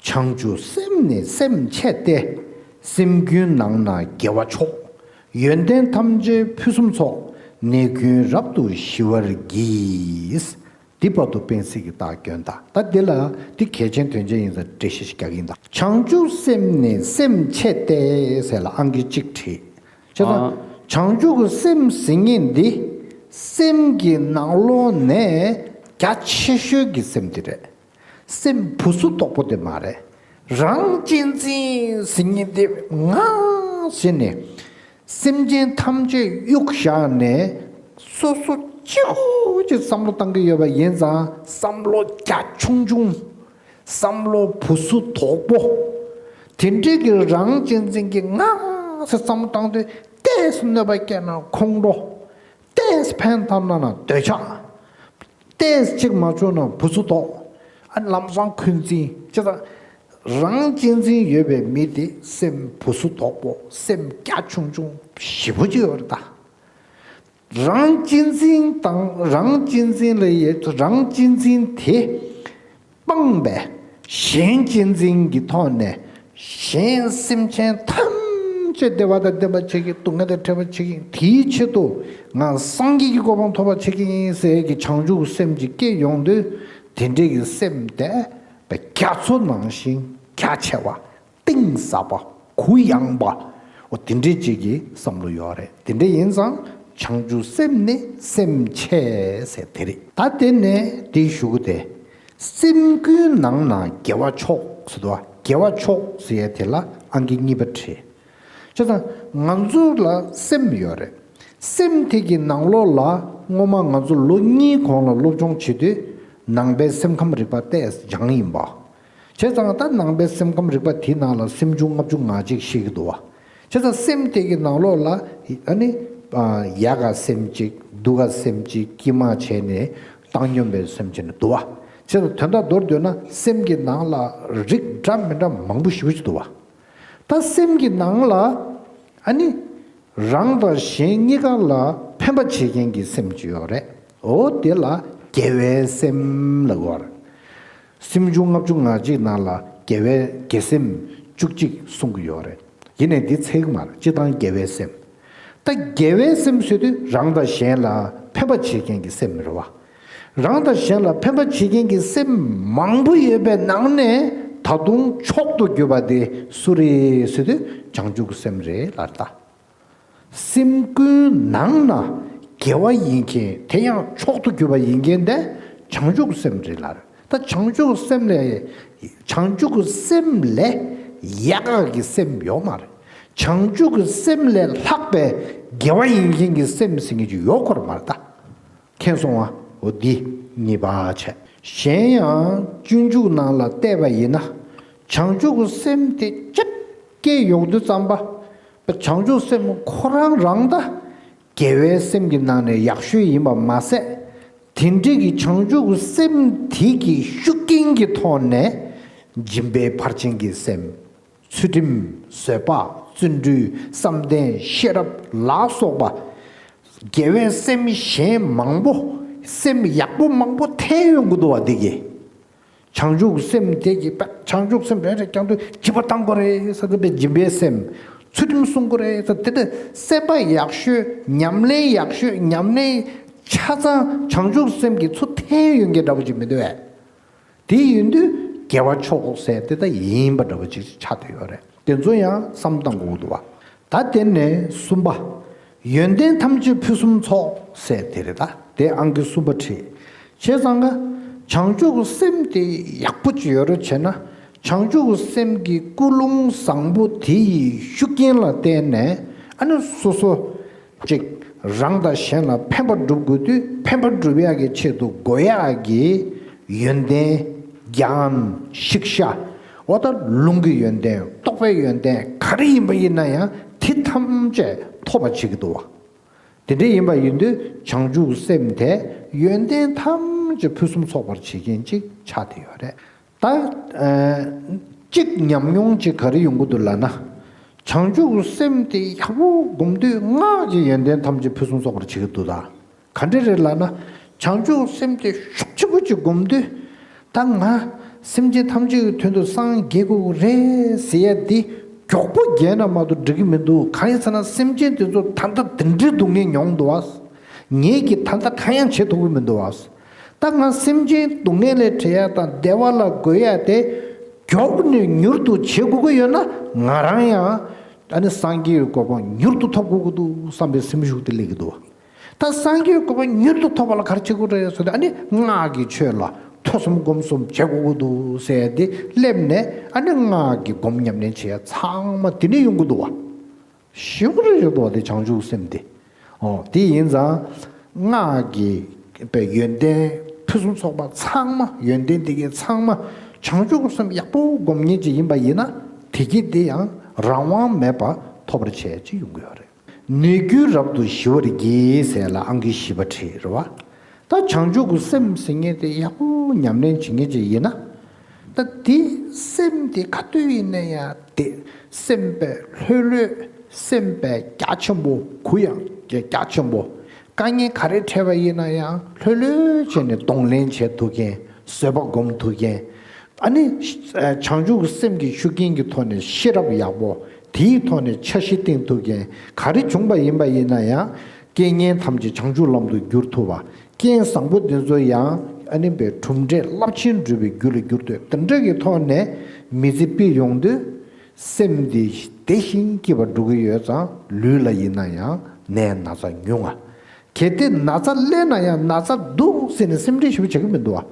བྱང་ཆུབ་སེམས་ནི་སེམས་ཆེ་སྟེ། སེམས་ཀུན་ནང་ན་དགེ་བ་མཆོག། ཡོན་ཏན་ཐམས་ཅད་ཕུན་སུམ་ཚོགས། ནད་ཀུན་རབ་ཏུ་ཞི་བར་བགྱིད། འདི་བར་དུ་སྤེན་སྲིད་ཀྱི་རྟགས་སྐྱོན་དང་། ད་འདི་ལ་འདི་གལ་ཆེན་དོན་ཆེན་ཡིན་ཙང་འགྲེལ་བཤད་ཞིག་རྒྱག་གི་ཡིན་ད། བྱང་ཆུབ་སེམས་ནི་སེམས་ཆེ་སྟེ་ཟེར་ལ་ཨང་ཀི་གཅིག་བྲིས། བྱས་ཙང་། ཨ། བྱང་ཆུབ་ཀྱི་སེམས་ཟེར་མཁན་འདི། སེམས་ཀྱི་ནང་ལོགས་ནས་རྒྱ་ཆེ་ཤོས་ཀྱི་སེམས་དེ་རེད། སེམས་བུ་སུ་དོག་པོ་དེ་མ་རེད། རང་གཅེས་འཛིན་ཟེར་མཁན་དེ་ང་ཟེར་ནས། སེམས་ཅན་ཐམས་ཅད་གཡུག་བཞག་ནས། སོ་སོ་གཅིག་པུ་གཅིག་བསམ་བློ་བཏང་གི་ཡོད་པ་ཡིན་ཙང་བསམ་བློ་རྒྱ་ཆུང་ཆུང་། བསམ་བློ་བུ་སུ་དོག་པོ། དེ་འདྲའི་གི་རང་གཅེས་འཛིན་གྱི་ང་ཟེར་བསམ་བློ་བཏང་དུས་ཏོག་ཙམ་གནོད་པ་བསྐྱལ་ན་ཁོང་ཁྲོ། ཏོག་ཙམ་ཕན་ཐོགས་ན་ན་འདོད་ཆགས། ཏོག་ཙམ་གཅིག་མ་བྱུང་ན་བུ་ཚུ་དོག་ཨ་ལམ་སང་འཁོན་འཛིན་ཅེས་དང་། རང་གཅེས་འཛིན་ཡོད་པའི་མི་དེ་སེམས་བུ་ཚུ་དོག་པོ་སེམས་རྒྱ་ཆུང་ཆུང་ཞེ་པོ་ཅིག་ཡོད་རེད་ད། རང་གཅེས་འཛིན་དང་རང་གཅེས་འཛིན་ལ་ཡོད་རང་གཅེས་འཛིན་དེ་སྤངས་པས་གཞན་གཅེས་འཛིན་གྱི་ཐོག་ནས་གཞན་སེམས་ཅན་ཐམས་ཅད་བདེ་བ་དང་ལྡན་པ་བྱེད་ཀྱི་སྡུག་བསྔལ་དང་བྲལ་བ་བྱེད་ཀྱི་དེའི་ཆེད་དུ་ང་སངས་རྒྱས་ཀྱི་གོ་འཕང་ཐོབ་པ་བྱེད་ཀྱི་ཡིན་ཟེར་གྱི་བྱང་ཆུབ་སེམས་ཀྱི་སྐྱེ་ཡོང་དུས་དེ་འདྲའི་གི་སེམས་དེ་རྒྱ་མཚོ་ནང་བཞིན་རྒྱ་ཆེ་བ། གཏིང་ཟབ་པ། གུ་ཡངས་པ། འོ་དེ་འདྲའི་ཅིག་གི་བསམ་བློ་ཡོད་རེད། དེ་འདྲ་ཡིན་ཙང་བྱང་ཆུབ་སེམས་ནི་སེམས་ཆེ་ཟེར་དེ་རེད། ད་དེ་ནས་དེའི་གཞུག་གུ་དེ། སེམས་ཀུན་ནང་ན་དགེ་བ་མཆོག་ཟེར་དུས་དགེ་བ་མཆོག་ཟེར་ཡ་དེ་ལ་ཨང་ཀི་གཉིས་པ་བྲིས། བྱས་ཙང་ང་ཚོ་ལ་སེམས་ཡོད་རེད། སེམས་དེ་གི་ནང་ལོགས་ལ་སྔོན་མ་ང་ཚོ་ལོ་གཉིས་གོང་ལ་སློབ་སྦྱོང་བྱེད་དུས་ནང་པའི་སེམས་ཁམས་རིག་པ་ཏོག་ཙམ་སྦྱངས་ཡིན་པ། བྱས་ཙང་ད་ནང་པའི་སེམས་ཁམས་རིག་པ་དེའི་ནང་ལ་སེམས་བྱུང་ལྔ་བཅུ་ང་གཅིག་བཤད་ཀྱི་འདུག་བ། བྱས་ཙང་སེམས་དེ་གི་ནང་ལོགས་ལ་ཨ་ནི་ཡག་ག་སེམས་གཅིག་སྡུག་ག་སེམས་གཅིག་དཀྱིལ་མ་བྱས་ནས་བཏང་སྙོམས་པའི་སེམས་བྱས་ནས་འདུག་བ། བྱས་ཙང་དོན་དག་མདོར་བསྡུས་ན་སེམས་ཀྱི་ནང་ལ་རིགས་འདྲ་མི་འདྲ་མང་པོ་ཞེ་པོ་ཞིག་འདུག་བ། ད་སེམས་ཀྱི་ནང་ལ་ཨ་ནི། རང་དང་གཞན་གཉིས་ཀ་ལ་ཕན་པ་བྱེད་མཁན་གྱི་སེམས་ཅིག་ཡོད་རེད། འོ་དེ་ལ་དགེ་བའི་སེམས་ལབ་ཀྱི་ཡོད་རེད། སེམས་བྱུང་ལྔ་བཅུ་ང་གཅིག་ནང་ལ་དགེ་བའི་དགེ་སེམས་བཅུ་གཅིག་གསུང་གི་ཡོད་རེད། ཡིན་ནའི་འདི་ཚད་ཀྱི་མ་རེད། སྤྱིར་བཏང་དགེ་བའི་སེམས། ད་དགེ་བའི་སེམས་ཟེར་དུས་རང་དང་གཞན་ལ་ཕན་པ་བྱེད་མཁན་གྱི་སེམས་རེད་བ། རང་དང་གཞན་ལ་ཕན་པ་བྱེད་མཁན་གྱི་སེམས་མང་པོ་ཡོད་པའི་ནང་ནས་ད་དུང་མཆོག་ཏུ་གྱུར་པ་དེ་སུ་རེད་ཟེར་དུས་བྱང་ཆུབ་ཀྱི་སེམས་རེད་ལབ་ད། སེམས་ཀུན་ནང་ན་དགེ་བ་ཡིན་མཁན་དེ་ཡང་མཆོག་ཏུ་གྱུར་པ་ཡིན་མཁན་དེ་བྱང་ཆུབ་སེམས་རེད་ལབ། ད་བྱང་ཆུབ་སེམས་ལས་བྱང་ཆུབ་སེམས་ལས་ཡག་གི་སེམས་ཡོད་མ་རེད། བྱང་ཆུབ་སེམས་ལས་ལྷག་པའི་དགེ་བ་ཡིན་མཁན་གྱི་སེམས་ཟེར་མཁན་ཅིག་ཡོད་ཁོ་ར་མ་རེད་ད། མཁྱེན་སོང་ང་། འོ་འདི་གཉིས་པ་བྱས། གཞན་ཡང་སྤྱོད་འཇུག་ནང་ལ་བལྟས་པ་ཡིན་ན། བྱང་ཆུབ་སེམས་དེ་སྐྱབས་སྐྱེ་ཡོང་དུས་ཙམ་པ། བྱང་ཆུབ་སེམས་ཁོ་རང་རང་ད། དགེ་བའི་སེམས་ཀྱི་ནང་ནས་ཡག་ཤོས་ཡིན་པ་མ་ཟད། དེ་འདྲའི་གི་བྱང་ཆུབ་སེམས་དེ་གི་ཤུགས་རྐྱེན་གྱི་ཐོག་ནས། སྦྱིན་པའི་ཕར་ཕྱིན་གྱི་སེམས། ཚུལ་ཁྲིམས། བཟོད་པ། བརྩོན་འགྲུས། བསམ་གཏན། ཤེས་རབ་ལ་སོགས་པ། དགེ་བའི་སེམས་གཞན་མང་པོ། སེམས་ཡག་པོ་མང་པོ་ཐོན་ཡོང་གི་འདུག་བ་འདི་གི། བྱང་ཆུབ་སེམས་དེ་གི་བྱང་ཆུབ་སེམས་རེ་རེ་བསྐྱང་དུས་སྒྱིད་པ་བཏང་དགོས་རེད་ཟེར་དུས་སྦྱིན་པའི་སེམས། ཚུལ་ཁྲིམས་སྲུང་དགོས་རེད་ཟེར་དེ་འདྲ་སེམས་པ་ཡག་ཤོས་ཉམས་ལེན་ཡག་ཤོས་ཉམས་ལེན་ཆ་ཚང་བྱང་ཆུབ་སེམས་ཀྱི་ཚུལ་ཐོན་ཡོང་མཁན་འདྲ་པོ་ཅིག་མི་འདུག་བས། དེ་ཡིན་དུས་དགེ་བ་མཆོག་ཟེར་དེ་ད་ཡིན་པ་འདྲ་པོ་ཅིག་ཆགས་བསྡད་ཡོད་རེད། དེ་ཚོ་ཡང་བསམ་བཏང་དགོས་འདུག་བ། ད་དེ་ནས་གསུམ་པ། ཡོན་ཏན་ཐམས་ཅད་ཕུན་སུམ་ཚོགས་ཟེར་དེ་རེད་ད། དེ་ཨང་ཀི་གསུམ་པ་བྲིས། བྱས་ཙང་ཀ། བྱང་ཆུབ་ཀྱི་སེམས་དེ་ཡག་པོ་ཅིག་ཡོད་རེད་བྱས་ན། བྱང་ཆུབ་ཀྱི་སེམས་ཀྱི་ཀུན་སློང་བཟང་པོ་དེ་ཡི་ཤུགས་རྐྱེན་ལ་བརྟེན་ནས་ཨ་ནི་སོ་སོ། གཅིག་རང་དང་གཞན་ལ་ཕན་པ་སྒྲུབ་དགོས་དུས་ཕན་པ་སྒྲུབ་ཡག་གི་ཆེད་དུ་དགོས་ཡག་གི་ཡོན་ཏན་ཉོན་ཤེས་ཤ་འོ་ད་ལུང་གི་ཡོན་ཏན་རྟོགས་པའི་ཡོན་ཏན་ག་རེ་ཡིན་པ་ཡིན་ན་ཡང་དེ་ཐམས་ཅད་ཐོབ་པ་བྱེད་ཀྱི་འདུག་བ། དེ་འདྲ་ཡིན་པ་ཡིན་དུས་བྱང་ཆུབ་སེམས་དེ་ཡོན་ཏན་ཐམས་ཅད་ཕུན་སུམ་ཚོགས་པར་བྱེད་མཁན་ཅིག་ཆགས་བསྡད་ཡོད་རེད། ད། ཨ། གཅིག་ཉམས་མྱོང་ཅིག་ག་རེ་ཡོང་གི་འདུག་ལབ་ན། བྱང་ཆུབ་སེམས་དེ་ཡག་པོ་སྒོམ་དུས་སྔགས་ཀྱི་ཡོན་ཏན་ཐམས་ཅད་ཕུན་སུམ་ཚོགས་པར་བྱེད་ཀྱི་འདུག་ད། ག་འདྲ་རེད་ལབ་ན། བྱང་ཆུབ་སེམས་དེ་ཤུགས་ཆེན་པོ་ཅིག་སྒོམ་དུས། ད་ང་སེམས་ཅན་ཐམས་ཅད་ཀྱི་དོན་དུ་སངས་རྒྱས་དགོས་ཀྱི་རེད་ཟེར་ཡ་འདི་མགྱོགས་པོ་རྒྱས་ན་མ་གཏོགས་འགྲིག་གི་མི་འདུག་གང་ཡིན་ཟེར་ན་སེམས་ཅན་དེ་ཚོ་ད་ལྟ་འདི་འདྲའི་སྡུག་བསྔལ་མྱོང་འདུག་བ། ངེད་ཀྱིས་ད་ལྟ་གང་ཡང་བྱེད་ཐུབ་ཀྱི་མི་འདུག་བ། ད་ང་སེམས་ཅན་སྡུག་བསྔལ་ལས་བྲལ་ཡ་དང་བདེ་བ་ལ་འགོད་ཡ་དེ་མགྱོགས་ནས་མྱུར་དུ་བྱེད་དགོས་ཀྱི་ཡོད་ན་ང་རང་ཡང་ཨ་ནི་སངས་རྒྱས་ཀྱི་གོ་འཕང་མྱུར་དུ་ཐོབ་དགོས་ཀྱི་འདུག་བསམ་པའི་སེམས་ཤུགས་དེ་སླེབས་ཀྱི་འདུག་ད་སངས་རྒྱས་ཀྱི་གོ་འཕང་མྱུར་དུ་ཐོབ་པ་ལ་ག་རེ་བྱེད་དགོས་རེད་ཟེར་ཏེ་ཨ་ནི་སྔགས་ཀྱི་ཆོས་ལ་ཐོས་བསམ་སྒོམ་གསུམ་བྱེད་དགོས་ཀྱི་འདུག་ཟེར་ཏེ་སླེབས་ནས་ཨ་ནི་སྔགས་ཀྱི་སྒོམ་ཉམས་ལེན་བྱེད་ཡ་ཚང་མ་དེ་ནས་ཡོང་གི་འདུག་བ། ཞེ་པོ་རེད་ཞེ་པོ་དེ་བྱང་ཆུབ་སེམས་དེ། ཨོ་དེ་ཡིན་ཙང་། སྔགས་ཀྱི་པའི་ཡོན་ཏན་ཕུན་སུམ་ཚོགས་པ་ཚང་མ་ཡོན་ཏན་དེ་གའི་ཚང་མ་བྱང་ཆུབ་སེམས་ཡག་པོ་སྒོམ་མཁན་ཅིག་ཡིན་པ་ཡིན་ན། དེ་གི་དེ་ཡང་རང་དབང་མེད་པར་ཐོབ་པར་བྱས་ཅིག་ཡོང་གི་ཡོད་རེད། ནུས་རྒྱུས་རབ་ཏུ་ཞི་བར་བགྱི་ཟེར་ལ་ཨང་ཀི་བཞི་པ་བྲིས་རེད་བ། ད་བྱང་ཆུབ་ཀྱི་སེམས་ཟེར་མཁན་དེ་ཡག་པོ་ཉམས་ལེན་བྱེད་མཁན་ཅིག་ཡིན་ན། ད་དེ་སེམས་དེ་ག་དུས་ཡིན་ན་ཡང་དེ་སེམས་པའི་ལྷོད་ལྷོད། སེམས་པའི་རྒྱ་ཆེན་པོ། གུ་ཡངས་རྒྱ་ཆེན་པོ། དཀའ་ངལ་ག་རེ་འཕྲད་པ་ཡིན་ན་ཡང་ལྷོད་ལྷོད་བྱས་ནས་གདོང་ལེན་བྱེད་ཐུབ་མཁན། བཟོད་པ་སྒོམ་ཐུབ་མཁན། ཨ་ནི་བྱང་ཆུབ་ཀྱི་སེམས་ཀྱི་ཤུགས་རྐྱེན་གྱི་ཐོག་ནས་ཤེས་རབ་ཡག་པོ། དེའི་ཐོག་ནས་འཆར་གཞི་བཏིང་ཐུབ་མཁན། ག་རེ་བྱུང་པ་ཡིན་པ་ཡིན་ན་ཡང་རྐྱེན་ངན་ཐམས་ཅད་བྱང་ཆུབ་ལམ་དུ་བསྒྱུར་ཐུབ་པ། རྐྱེན་བཟང་པོ་འདི་ཚོ་ཡང་ཨ་ནི་པའི་གྲུབ་འབྲས་རླབས་ཆེན་སྒྲུབ་པའི་རྒྱུ་ལ་འགྱུར་ཐུབ། དེ་འདྲ་གི་ཐོག་ནས་མི་ཚེ་སྤེལ་ཡོང་དུས། སེམས་འདི་བདེ་ཞིང་སྐྱིད་པར་འགྲོ་གི་ཡོད་ཙང་ལུས་ལ་ཡིན་ན་ཡང་ནད་ན་ཚ་ཉུང་ང་། གལ་ཏེ་ན་ཚ་སླེབས་ན་ཡང་ན་ཚ་འདུག་ཟེར་ནས་སེམས་ཁྲལ་ཞེ་པོ་བྱེད་ཀྱི་མི་འདུག་བ།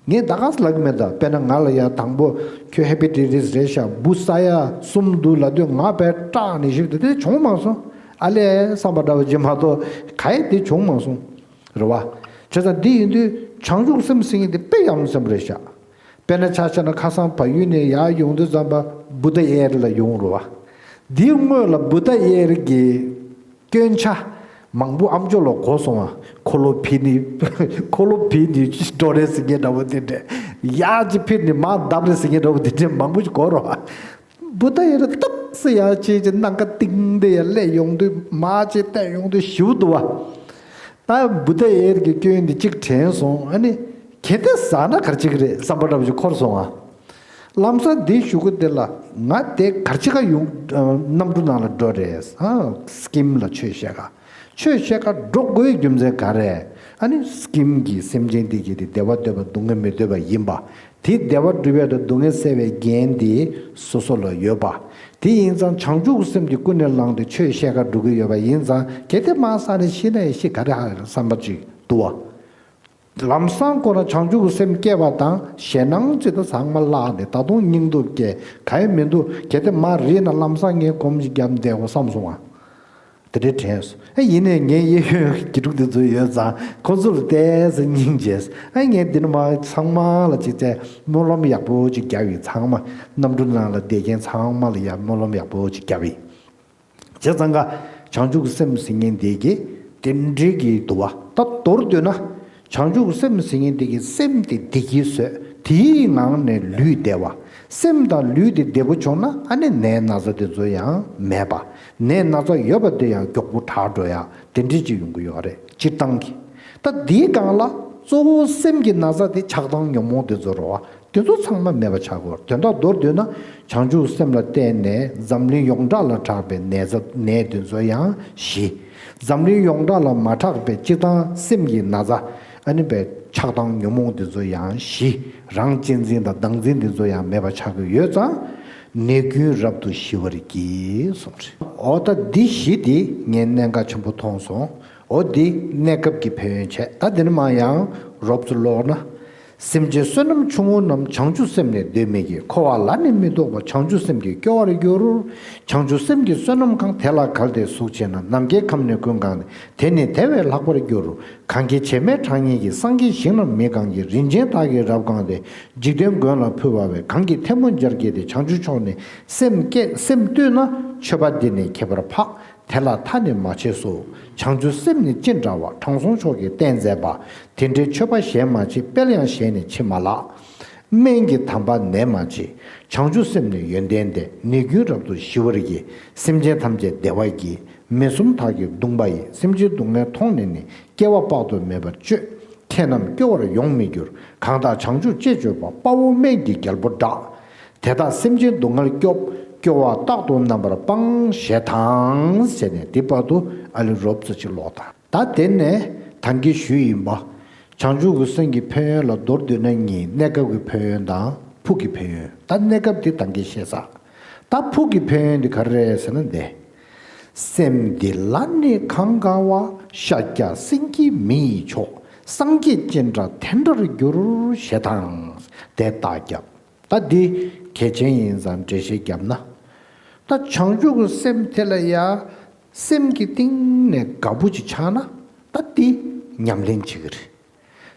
ངས་ད་ག་སེ་ལབ་ཀྱི་མེད་ད། དཔེར་ན་ང་ལ་ཡང་དང་པོ་ཁྱོད་ཧེ་པེ་ཊའི་ཊི་སི་རེད་ཤག་འབུ་ས་ཡ་གསུམ་འདུག་ལབ་དུས་ང་དཔེ་སྐྲག་ནས་ཞེ་པོ་དེ་དེ་བྱུང་མ་སོང་། ཨ་ལས་བསམ་པ་འདྲ་བོ་ཅིག་མ་གཏོགས་ག་ཡེ་དེ་བྱུང་མ་སོང་། རེད་བ། བྱས་ཙང་འདི་ཡིན་དུས་བྱང་ཆུབ་སེམས་ཟེར་མཁན་དེ་དཔེ་ཡག་མོ་ཟེར་བ་རེད་ཤག་དཔེར་ན་ཆ་བཞག་ན་ཁ་སང་བལ་ཡུལ་ནས་ཡར་ཡོང་དུས་ཙམ་པ་བུདྡྷ་གཡེར་ལ་ཡོང་རེད་བ། འདིའི་སྔོན་ལ་བུདྡྷ་གཡེར་གྱི་སྐྱོན་ཆ་མང་པོ་ཨ་མཆོག་ལ་གོ་སོང་བ། འཁོར་ལོ་ཕྱིན་ནས་འཁོར་ལོ་ཕྱིན་ནས་འགྲོ་རེད་ཟེར་མཁན་འདྲ་བོ་དེ་འདྲས། ཡར་ཅིག་ཕྱིན་ནས་མར་བརྡབས་རེད་ཟེར་མཁན་འདྲ་བོ་དེ་འདྲས་མང་པོ་ཞིག་གོ་རེད་བ། བུདྡྷ་གཡེར་སྟབས་སེ་ཡར་ཕྱིན་ཅིག་སྣ་ཁ་གཏིང་དེ་ཡར་སླེབས་ཡོང་དུས་མར་ཅིག་བལྟས་ཡོང་དུས་ཞེ་པོ་འདུག་བ། ད་བུདྡྷ་གཡེར་གྱི་སྐྱོན་འདི་གཅིག་དྲན་སོང་། ཨ་ནི་གལ་ཏེ་ཟ་ན་ག་རེ་བྱེད་ཀྱི་རེད་བསམ་པ་འདྲ་བོ་ཞིག་འཁོར་སོང་ང་། ལམ་སང་འདི་ཞུ་གི་འདི་ལ་ང་དེ་ག་རེ་བྱེད་ག་ཡོང་གནམ་གྲུ་ནང་ལ་འགྲོ་རེད། ཨ་སི་ཀིམ་ལ་ཆོས་བཤད་ག་ཆོས་བཤད་ག་འགྲོ་དགོས་རྒྱུ་མཚན་ག་རེ། ཨ་ནི་སི་ཀིམ་གྱི་སེམས་ཅན་འདི་གྱི་དེ་བདེ་བ་འདོད་པ་སྡུག་བསྔལ་མི་འདོད་པ་ཡིན་པ། དེ་བདེ་བ་སྒྲུབ་ཡ་དང་སྡུག་བསྔལ་སེལ་བའི་འགན་དེ་སོ་སོ་ལ་ཡོད་པ། དེ་ཡིན་ཙང་བྱང་ཆུབ་ཀྱི་སེམས་དེ་ཀུན་ནས་བསླངས་ཏེ་ཆོས་བཤད་ག་འགྲོ་གི་ཡོད་པ་ཡིན་ཙང་གལ་ཏེ་མར་ཟ་ནས་ཤི་ན་ཡང་ཤི་ག་རེ་ཧ་རེད་བསམ་པ་ཅིག་འདུག་བ། ལམ་སང་ཁོ་ན་བྱང་ཆུབ་ཀྱི་སེམས་སྐྱེས་པ་དང་ཞེད་སྣང་ཅིག་དང་ཚང་མ་བརླག་ནས་ད་དུང་སྙིང་སྟོབས་སྐྱེ་ག་ཡེ་མི་འདུག་གལ་ཏེ་མར་རིལ་ན་ལམ་སང་ངས་སྒོམ་ཞིག་བརྒྱབ་བསྡད་དགོས་བསམ་སོང་ང་། དེ་འདྲའི་དྲན་སོང་། ཨ་ཡིན་ནའི་ངའི་གཡས་གཡོན་དགེ་ཕྲུག་དེ་ཚོ་ཡོད་ཙང་ཁོ་ཚོ་ལ་བལྟས་ཟེར་སྙིང་རྗེ། ཨ་ངས་འདི་ནས་མར་ཚང་མ་ལ་ཅིག་བལྟས་སྨོན་ལམ་ཡག་པོ་ཅིག་བརྒྱབ་ཡིན། ཚང་མ་གནམ་གྲུ་ནང་ལ་བསྡད་མཁན་ཚང་མ་ལ་ཡང་སྨོན་ལམ་ཡག་པོ་ཅིག་བརྒྱབ་ཡིན། བྱས་ཙང་ཀ་བྱང་ཆུབ་ཀྱི་སེམས་ཟེར་མཁན་དེ་གི་དེ་འདྲའི་གི་འདུག་བ། ད་མདོར་བསྡུས་ན། བྱང་ཆུབ་སེམས་ཟེར་མཁན་དེ་གི་སེམས་དེ་བདེ་སྐྱིད་བཟོས། དེའི་ངང་ནས་ལུས་བདེ་བ། སེམས་དང་ལུས་དེ་བདེ་པོ་བྱུང་ན་ཨ་ནི་ནད་ན་ཚ་དེ་ཚོ་ཡང་མེད་པ། ནད་ན་ཚ་ཡོད་པ་དེ་ཡང་མགྱོགས་པོ་དྲག་འགྲོ་ཡ་དེ་འདྲའི་ཅིག་ཡོང་གི་ཡོད་རེད་སྤྱིར་བཏང་གི། ད་དེའི་སྒང་ལ་གཙོ་བོ་སེམས་ཀྱི་ན་ཚ་དེ་ཆགས་སྡང་ཉོན་མོངས་དེ་ཚོ་རེད་བ། དེ་ཚོ་ཚང་མ་མེད་པ་ཆགས་དགོས། དོན་དག་མདོར་བསྡུས་ན་བྱང་ཆུབ་སེམས་ལ་བརྟེན་ནས་འཛམ་གླིང་ཡོངས་གྲགས་ལ་གྲགས་པའི་ནད་ཚ་ནད་དེ་ཚོ་ཡང་ཞི། འཛམ་གླིང་ཡོངས་གྲགས་ལ་མ་གྲགས་པའི་སྤྱིར་བཏང་སེམས་ཀྱི་ན་ཚ་ཨ་ནི་པའི་ཆགས་སྡང་ཉོན་མོངས་དེ་ཚོ་ཡང་ཞི། རང་གཅེས་འཛིན་དང་བདག་འཛིན་དེ་ཚོ་ཡང་མེད་པ་ཆགས་ཀྱི་ཡོད་ཙང་ནད་ཀུན་རབ་ཏུ་ཞི་བར་བགྱི་གསུངས་རེད། འོ་ད་འདི་བཞི་དེ་ངས་གནད་འགག་ཆེན་པོ་མཐོང་སོང་། འོ་འདི་གནས་སྐབས་ཀྱི་ཕན་ཡོན་བྱས། ད་འདི་ནས་མར་ཡང་རོབ་ཙམ་ཀློག་ན། སེམས་ཅན་བསོད་ནམས་ཆུང་ངུ་རྣམས། བྱང་ཆུབ་སེམས་ནི་འདོད་མི་བགྱིད། འཁོར་བ་ལ་ནི་མི་ལྡོག་པ། བྱང་ཆུབ་སེམས་ཀྱིས་སྐྱོ་བར་འགྱུར། བྱང་ཆུབ་སེམས་ཀྱིས་བསོད་ནམས་གང་། དེ་ལ་གལ་ཏེ་གཟུགས་ཆེ་ན། ནམ་མཁའི་ཁམས་ནི་ཀུན་གང་སྟེ། དེ་ནི་དེ་བས་ལྷག་པར་འགྱུར། གང་གིས་བྱེ་མའི་གྲངས་སྙེད་ཀྱི། སངས་རྒྱས་ཞིང་རྣམས་མི་གང་བགྱིད། རིན་ཆེན་དག་གིས་རབ་གང་སྟེ། འཇིག་རྟེན་མགོན་ལ་ཕུལ་བ་བས། གང་གིས་ཐལ་མོ་སྦྱར་བགྱིས་ཏེ། བྱང་ཆུབ་མཆོག་ནི་སེམས་བསྐྱེད་སེམས་བཏུད་ན། མཆོད་པ་འདི་ནི་ཁྱད་པར་འཕགས། དེ་ལ་མཐའ་ནི་མ་མཆིས་སོ། བྱང་ཆུབ་སེམས་ནི་ཅི་འདྲ་བ། དྲང་སྲོང་མཆོག་གིས་བསྟན་མཛད་པ། དེ་འདྲའི་མཆོད་པ་གཞན་མ་མཆིས། དཔལ་ཡང་གཞན་ནི་མཆིས་མ་ལགས། སྨན་གྱི་དམ་པ་ནད་མ་མཆིས། བྱང་ཆུབ་སེམས་ནི་ཡོན་ཏན་ལྡན། ནད་ཀུན་རབ་ཏུ་ཞི་བར་བགྱི། སེམས་ཅན་ཐམས་ཅད་བདེ་བར་གྱིས། མེ་གསུམ་དག་གིས་གདུངས་པ་ཡི། སེམས་ཅན་སྡུག་བསྔལ་མཐོང་ནས་ནི། སྐྱེ་བ་དཔག་ཏུ་མེད་པར་སྤྱོད། ཁྱེད་རྣམས་སྐྱོ་བར་ཡོང་མི་འགྱུར། གང་དག་བྱང་ཆུབ་ཅེས་བརྗོད་པ། དཔའ་བོ་སྨན་གྱི་རྒྱལ་པོ་འདྲ། དེ་དག་སེམས་ཅན་སྡུག་བསྔལ་སྐྱོབ། སྐྱོ་བ་རྟག་ཏུ་རྣམ་པར་སྤང་། ཞེས་དང་། ཟེར་ནས་འདི་བར་དུ་ཨ་ལི་རོབ་ཙམ་ཅིག་ཀློག་དང་། ད་དེ་ནས་ད་གིན་ཞུས་ཡིན་པ། བྱང་ཆུབ་ཀྱི་སེམས་ཀྱི་ཕན་ཡོན་ལ་མདོར་བསྡུས་ན་གཉིས། གནས་སྐབས་ཀྱི་ཕན་ཡོན་དང་ཕུགས་ཀྱི་ཕན་ཡོན། ད་གནས་སྐབས་འདི་ད་གིན་བཤད་ཚར། ད་ཕུགས་ཀྱི་ཕན་ཡོན་འདི་ག་རེ་རེད་ཟེར་ན་འདི། སེམས་འདི་ལ་ནི་གང་དགའ་བ། ཤཱཀྱ་སེང་གེ་མི་ཡི་མཆོག་སངས་རྒྱས་ཅི་འདྲ་དེ་འདྲར་འགྱུར། ཞེས་དང་། དེ་རྟགས་བརྒྱབ། ད་འདི་གལ་ཆེན་ཡིན་ཙང་འགྲེལ་བཤད་བརྒྱབ་ན། ད་བྱང་ཆུབ་ཀྱི་སེམས་དེ་ལ་ཡ། སེམས་ཀྱི་གཏིང་ནས་དགའ་པོ་ཅིག་ཆགས་ན། ད་འདི་ཉམས་ལེན་བྱེད་ཀྱི་རེད།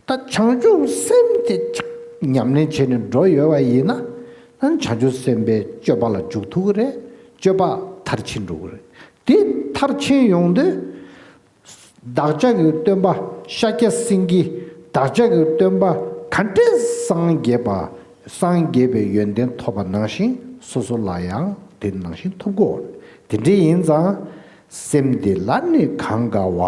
ད་བྱང་ཆུབ་སེམས་དེ་ཅིག་ཉམས་ལེན་བྱས་ནས་འགྲོ་ཡོད་པ་ཡིན་ན། ད་བྱང་ཆུབ་སེམས་དཔའི་སྤྱོད་པ་ལ་འཇུག་ཐུབ་ཀྱི་རེད། སྤྱོད་པ་མཐར་ཕྱིན་འགྲོ་གི་རེད། དེ་མཐར་ཕྱིན་ཡོང་དུས། བདག་ཅག་གི་སྟོན་པ་ཤཱཀྱ་སེང་གེ། བདག་ཅག་གི་སྟོན་པ་ག་འདྲས་སངས་རྒྱས་པ། སངས་རྒྱས་པའི་ཡོན་ཏན་ཐོབ་པ་ནང་བཞིན་སོ་སོ་ལ་ཡང་དེ་ནང་བཞིན་ཐོབ་དགོས། དེ་འདྲ་ཡིན་ཙང་། སེམས་འདི་ལ་ནི་གང་དགའ་བ།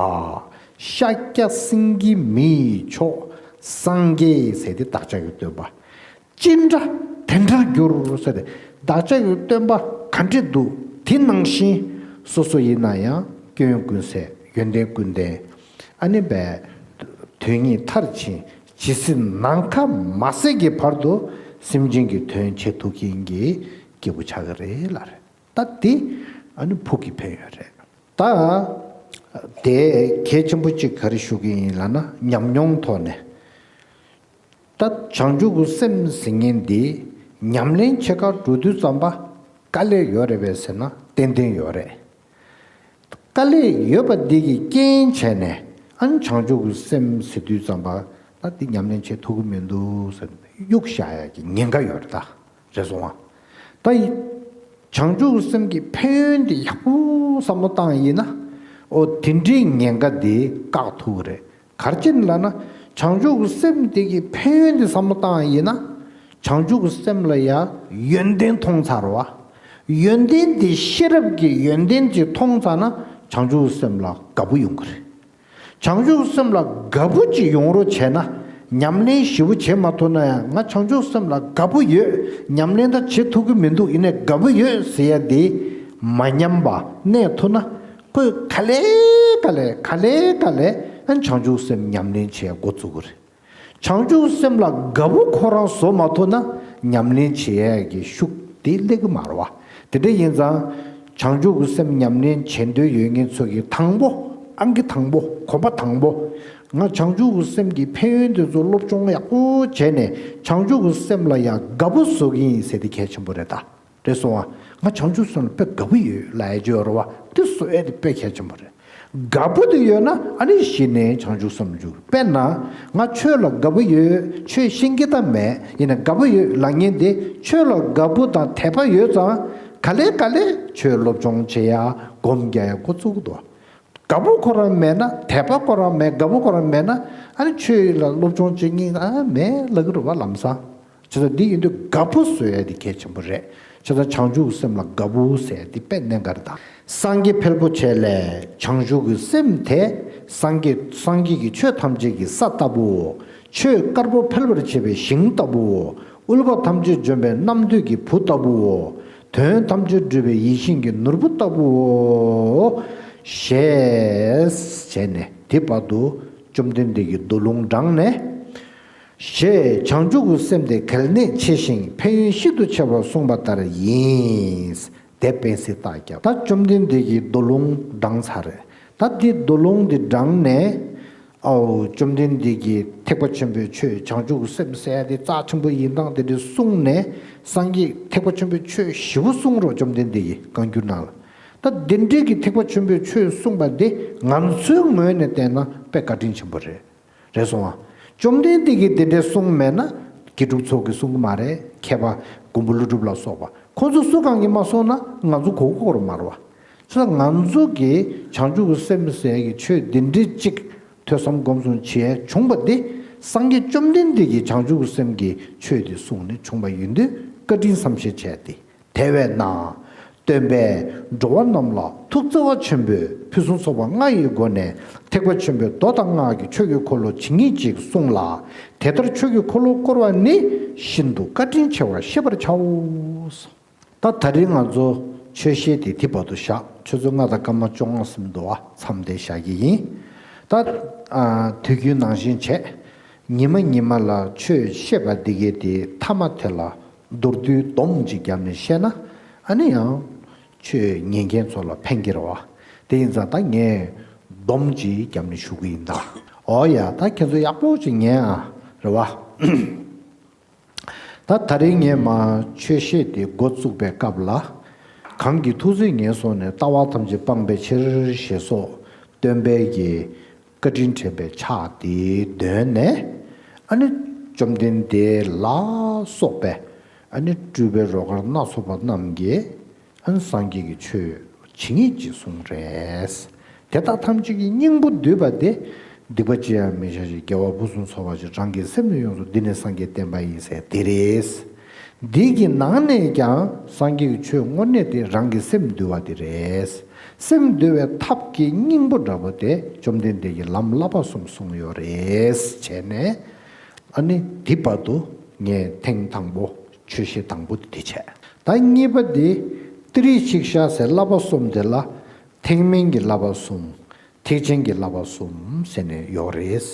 ཤཱཀྱ་སེང་གེ་མི་ཡི་མཆོག། སངས་རྒྱས་ཟེར་དེ་བདག་ཅག་གི་སྟོན་པ། ཅི་འདྲ་དེ་འདྲར་འགྱུར་ཟེར་ཏེ། བདག་ཅག་གི་སྟོན་པ་ག་འདྲས་འདུག་དེ་ནང་བཞིན་སོ་སོ་ཡིན་ན་ཡང་སྐྱོན་ཀུན་ཟད། ཡོན་ཏན་ཀུན་ལྡན། ཨ་ནི་བས། དོན་གཉིས་མཐར་ཕྱིན། ཇི་སྲིད་ནམ་མཁའ་མ་ཟད་ཀྱི་བར་དུ་སེམས་ཅན་གྱི་དོན་བྱེད་ཐུབ་མཁན་གྱི་སྐྱེས་བུ་ཆགས་ཀྱི་རེད་ལབ་རེད། ད་དེ་ཨ་ནི་ཕུགས་ཀྱི་ཕན་ཡོན་རེད། ད་དེ་གལ་ཆེན་པོ་གཅིག་ག་རེ་ཞུ་གི་ཡིན་ལབ་ན། ཉམས་མྱོང་ཐོག་ནས། ད་བྱང་ཆུབ་ཀྱི་སེམས་ཟེར་མཁན་འདི་ཉམས་ལེན་བྱེད་གར་འགྲོ་དུས་ཙམ་པ་དཀའ་ལས་ཡོད་རེད་པས་ཟེར་ན་ཏན་ཏན་ཡོད་རེད། དཀའ་ལས་ཡོད་པ་འདི་གི་རྐྱེན་བྱས་ནས་ཨ་ནི་བྱང་ཆུབ་ཀྱི་སེམས་ཟེར་དུས་ཙམ་པ་ད་འདི་ཉམས་ལེན་བྱེད་ཐུབ་ཀྱི་མི་འདུག་ཟེར་གཡུག་བཞག་ཡ་གི་ཉེན་ཁ་ཡོད་རེད་ད། རེད་སོང་ཨ། ད་ཡི་བྱང་ཆུབ་ཀྱི་སེམས་ཀྱི་ཕན་ཡོན་འདི་ཡག་པོ་བསམ་བློ་བཏང་ཡིན་ན། ཨོ་དེ་འདྲའི་ཉེན་ཁ་འདི་བཀག་ཐུབ་ཀྱི་རེད། ག་རེ་བྱས་ནས་ལབ་ན། བྱང་ཆུབ་ཀྱི་སེམས་དེ་གི་ཕན་ཡོན་དེ་བསམ་བློ་བཏང་ཡིན་ན། བྱང་ཆུབ་ཀྱི་སེམས་ལ་ཡང་ཡོན་ཏན་མཐོང་ཚར་བ། ཡོན་ཏན་དེ་ཤེས་རབ་ཀྱི་ཡོན་ཏན་ཅིག་མཐོང་ཚར་ན་བྱང་ཆུབ་ཀྱི་སེམས་ལ་དགའ་པོ་ཡོང་གི་རེད། བྱང་ཆུབ་ཀྱི་སེམས་ལ་དགའ་པོ་ཅིག་ཡོང་རོགས་བྱས་ན། ཉམས་ལེན་ཞིབ་པོ་བྱེད་མ་ཐུབ་ན་ཡང་ང་བྱང་ཆུབ་སེམས་ལ་དགའ་པོ་ཡོད། ཉམས་ལེན་ད་བྱེད་ཐུབ་ཀྱི་མི་འདུག་ཡིན་ནའི་དགའ་པོ་ཡོད་ཟེར་ཡ་དེ་མ་ཉམས་པ་གནས་ཐུབ་ན། ཁོས་ག་ལེ་ག་ལེ་ག་ལེ་ག་ལེ་ཨ་བྱང་ཆུབ་སེམས་ཉམས་ལེན་བྱེད་འགོ་བཙུགས་ཀྱི་རེད། བྱང་ཆུབ་སེམས་ལ་དགའ་པོ་ཁོ་རང་བཟོ་མ་ཐུབ་ན་ཉམས་ལེན་བྱེད་ཡས་ཀྱི་ཤུགས་དེ་སླེབས་ཀྱི་མ་རེད་བ། དེ་འདྲ་ཡིན་ཙང་། བྱང་ཆུབ་ཀྱི་སེམས་ཉམས་ལེན་བྱེད་འདོད་ཡོད་མཁན་ཚོ་གིས་དང་པོ། ཨང་ཀི་དང་པོ། གོམ་པ་དང་པོ། ང་བྱང་ཆུབ་ཀྱི་སེམས་ཀྱི་ཕན་ཡོན་དེ་ཚོ་སློབ་སྦྱོང་ཡག་པོ་བྱས་ནས་བྱང་ཆུབ་ཀྱི་སེམས་ལ་ཡང་དགའ་པོ་བཟོ་གི་ཡིན་ཟེར་དེ་གལ་ཆེན་པོ་རེད་ད། རེད་སོང་ཨ། ང་བྱང་ཆུབ་སེམས་ལ་དཔེ་དགའ་པོ་ཡོད་ལབ་ཡ་ཅིག་ཡོད་རེད་བ། དེ་བཟོ་ཡ་དེ་དཔེ་གལ་ཆེན་པོ་རེད། དགའ་པོ་དེ་ཡོད་ན་ཨ་ནི་གཞི་ནས་བྱང་ཆུབ་སེམས་འཇུག་དཔེར་ན། ང་ཆོས་ལ་དགའ་པོ་ཡོད། ཆོས་ཤེས་ཀྱི་ད་མེད། ཡིན་ན་དགའ་པོ་ཡོད་ལབ་མཁན་དེ་ཆོས་ལ་དགའ་པོ་དང་དད་པ་ཡོད་ཙང་ག་ལེ་ག་ལེ་ཆོས་སློབ་སྦྱོང་བྱེད་ཡ་སྒོམ་རྒྱག་ཡ་འགོ་བཙུགས་འདུག་དགའ་པོ་ཁོ་རང་མེད་ན། དད་པ་ཁོ་རང་མེད། དགའ་པོ་ཁོ་རང་མེད་ན་ཨ་ནི་ཆོས་ལ་སློབ་སྦྱོང་བྱེད་མཁན་ཨ་མེད་ལབ་ཀྱི་རེད་བ་ལམ་སང་། བྱས་ཙང་འདི་ཡིན་དུས་དགའ་པོ་བཟོ་ཡ་འདི་གལ་ཆེན་པོ་རེད། བྱས་ཙང་བྱང་ཆུབ་སེམས་ལ་དགའ་པོ་ཟེར་ཡ་འདི་དཔེ་གནད་འགག་རེད་ད། སངས་རྒྱས་འཕེལ་པོ་ཆེ་ལས། བྱང་ཆུབ་ཀྱི་སེམས་དེ་སངས་རྒྱས། སངས་རྒྱས་ཀྱི་ཆོས་ཐམས་ཅད་ཀྱི་ས་ལྟ་བུའོ། ཆོས་དཀར་པོ་འཕེལ་བར་བྱེད་པའི་ཞིང་ལྟ་བུའོ། དབུལ་བ་ཐམས་ཅད་འཇོམས་པའི་རྣམ་ཐོས་ཀྱི་བུ་ལྟ་བུའོ། དོན་ཐམས་ཅད་སྒྲུབ་པའི་ཡིད་བཞིན་གྱི་ནོར་བུ་ལྟ་བུའོ། ཞེས་བྱས་ནས་དེ་བར་དུ་བཅོམ་ལྡན་འདས་ཀྱིས་མདོ་ལུང་དྲངས་ནས། ཞེས་བྱང་ཆུབ་ཀྱི་སེམས་དེ་གལ་གནད་ཆེ་ཞིང་ཕན་ཡོན་ཤིན་ཏུ་ཆེ་བར་གསུངས་པ་ལྟར་ཡིན། དེ་སྤེལ་གསལ་བཏབ་ཀྱང་། ད་བཅོམ་ལྡན་འདས་ཀྱིས་མདོ་ལུང་དྲངས་ཚར་རེད། ད་འདི་མདོ་ལུང་འདི་དྲངས་ནས། ཨའོ་བཅོམ་ལྡན་འདས་ཀྱིས་ཐེག་པ་ཆེན་པོའི་ཆོས་བྱང་ཆུབ་ཀྱི་སེམས་ཟེར་ཡ་དེ་རྩ་ཆེན་པོ་ཡིན་སྟངས་དེ་འདྲ་གསུངས་ནས། སངས་རྒྱས་ཐེག་པ་ཆེན་པོའི་ཆོས་ཞེ་པོ་གསུངས་རོགས་བཅོམ་ལྡན་འདས་ཀྱིས་བཀའ་འགྱུར་ནང་ལ། ད་འདི་འདྲའི་གི་ཐེག་པ་ཆེན་པོའི་ཆོས་གསུངས་པ་འདི་ང་ཚོའི་ངོས་ནས་བལྟས་ན་དཔེ་བཀའ་དྲིན་ཆེན་པོ་རེད། རེད་སོང་ཨ། བཅོམ་ལྡན་འདས་ཀྱིས་འདི་འདྲའི་གསུངས་མེད་ན་དགེ་ཕྲུག་ཚོ་གིས་གསུང་གི་མ་རེད། མཁས་པ་མགོན་པོ་ཀླུ་སྒྲུབ་ལ་སོགས་པ་ཁོང་ཚོ་སུ་གང་གིས་མ་གསུངས་ན་ང་ཚོ་གོ་གི་ཡོད་མ་རེད་བ། ཚོ་ང་ཚོ་གིས་བྱང་ཆུབ་ཀྱི་སེམས་ཟེར་གྱི་ཆོས་འདི་འདྲའི་གཅིག་ཐོས་བསམ་སྒོམ་གསུམ་བྱས་བྱུང་བ་འདི་སངས་རྒྱས་བཅོམ་ལྡན་འདས་ཀྱིས་བྱང་ཆུབ་ཀྱི་སེམས་ཀྱི་ཆོས་འདི་གསུངས་ནས་བྱུང་བ་ཡིན་དུས་བཀའ་དྲིན་བསམ་ཤེས་བྱས་ཏེ། དེ་བས་ན། སྟོན་པས་འགྲོ་བ་རྣམས་ལ་ཐུགས་བརྩེ་བ་ཆེན་པོས་ཕུན་སུམ་ཚོགས་པ་ལྔ་ཡི་སྒོ་ནས་ཐེག་པ་ཆེན་པོའི་མདོ་དང་སྔགས་ཀྱི་ཆོས་ཀྱི་འཁོར་ལོ་ཇི་སྙེད་ཅིག་གསུངས་ལ། དེ་ལྟར་ཆོས་ཀྱི་འཁོར་ལོ་བསྐོར་བ་ནི་ཤིན་ཏུ་བཀའ་དྲིན་ཆེ་བར་ཤེས་པར་བྱའོ། ད་ད་རིང་ང་ཚོ་ཆོས་བཤད་དེ་དེ་བར་དུ་བཞག་ཆུ་ཚོད་ལྔ་དང་སྐར་མ་བཅོ་ལྔ་ཟིན་འདུག་བ། མཚམས་དེ་བཞག་གི་ཡིན། ད་ཨ་དུས་རྒྱུན་ནང་བཞིན་བྱས། ཉི་མ་ཉི་མ་ལ་ཆོས་བཤད་པ་འདི་གའི་དེ་མཐའ་མ་དེ་ལ་མདོར་བསྡུས་སྡོམ་ཅིག་བརྒྱབ་ནས་བཤད་ན་ཨ་ནི་ཡང་ཆོས་ཉན་མཁན་ཚོ་ལ་ཕན་གྱི་རེད་བ། དེ་ཡིན་ཙང་ད་ངས་སྡོམ་ཅིག་བརྒྱབ་ནས་ཞུ་གི་ཡིན་ད། འོ་ཡ་ད་ཁྱེད་ཚོ་ཡག་པོ་ཅིག་ཉན་ཨ། རེད་བ། ད་ད་རིང་ངས་མ་ཆོས་བཤད་དེ་འགོ་བཙུགས་པའི་སྐབས་ལ། གང་གི་ཐུགས་བརྩེས་ཉེར་བཟུང་ནས། ལྟ་བ་ཐམས་ཅད་སྤངས་པའི་ཕྱིར་ཞེས་སོགས་སྟོན་པའི་གི་བཀའ་དྲིན་དྲན་པའི་ཕྱག་དེའི་མདུན་ནས། ཨ་ནི་བཅོམ་ལྡན་འདས་ལ་སོགས་པའི་ ཨ་ནི་སྤྲུལ་པའི་རོལ་གར་སྣ་ཚོགས་པ་རྣམས་ཀྱིས་ཨ་ནི་སངས་རྒྱས་ཀྱི་ཆོས་ཇི་སྙེད་ཅིག་གསུངས་རེད། དེ་དག་ཐམས་ཅད་ཀྱི་སྙིང་པོ་བསྡུས་པ་དེ། སྡིག་པ་ཅི་ཡང་མི་བྱ་ཞིང་། དགེ་བ་ཕུན་སུམ་ཚོགས་པར་སྤྱད། རང་གི་སེམས་ནི་ཡོངས་སུ། འདི་ནི་སངས་རྒྱས་བསྟན་པ་ཡིན་ཟེར་དེ་རེད། འདི་གི་ནང་ནས་ཀྱང་སངས་རྒྱས་ཀྱི་ཆོས་དངོས་གནས་དེ་རང་གི་སེམས་འདུལ་བ་དེ་རེད། སེམས་འདུལ་བའི་ཐབས་ཀྱི་སྙིང་པོ་འདྲ་པོ་དེ་བཅོམ་ལྡན་འདས་ཀྱིས་ལམ་བསླབ་པ་གསུམ་གསུངས་ཡོད་རེད་བྱས་ནས། ཨ་ནི་འདི་བར་དུ་ངས་ཐེངས་དང་པོ་ཆོས་བཤད་དང་པོ་དེ་བྱས། ད་གཉིས་པ་དེ་ཏི་རིག་ཤིག་ཤ་ཟེར་བསླབ་པ་གསུམ་དེ་ལ་ཐེག་དམན་གྱི་བསླབ་པ་གསུམ། ཐེག་ཆེན་གྱི་བསླབ་པ་གསུམ་ཟེར་ནས་ཡོད་རེད།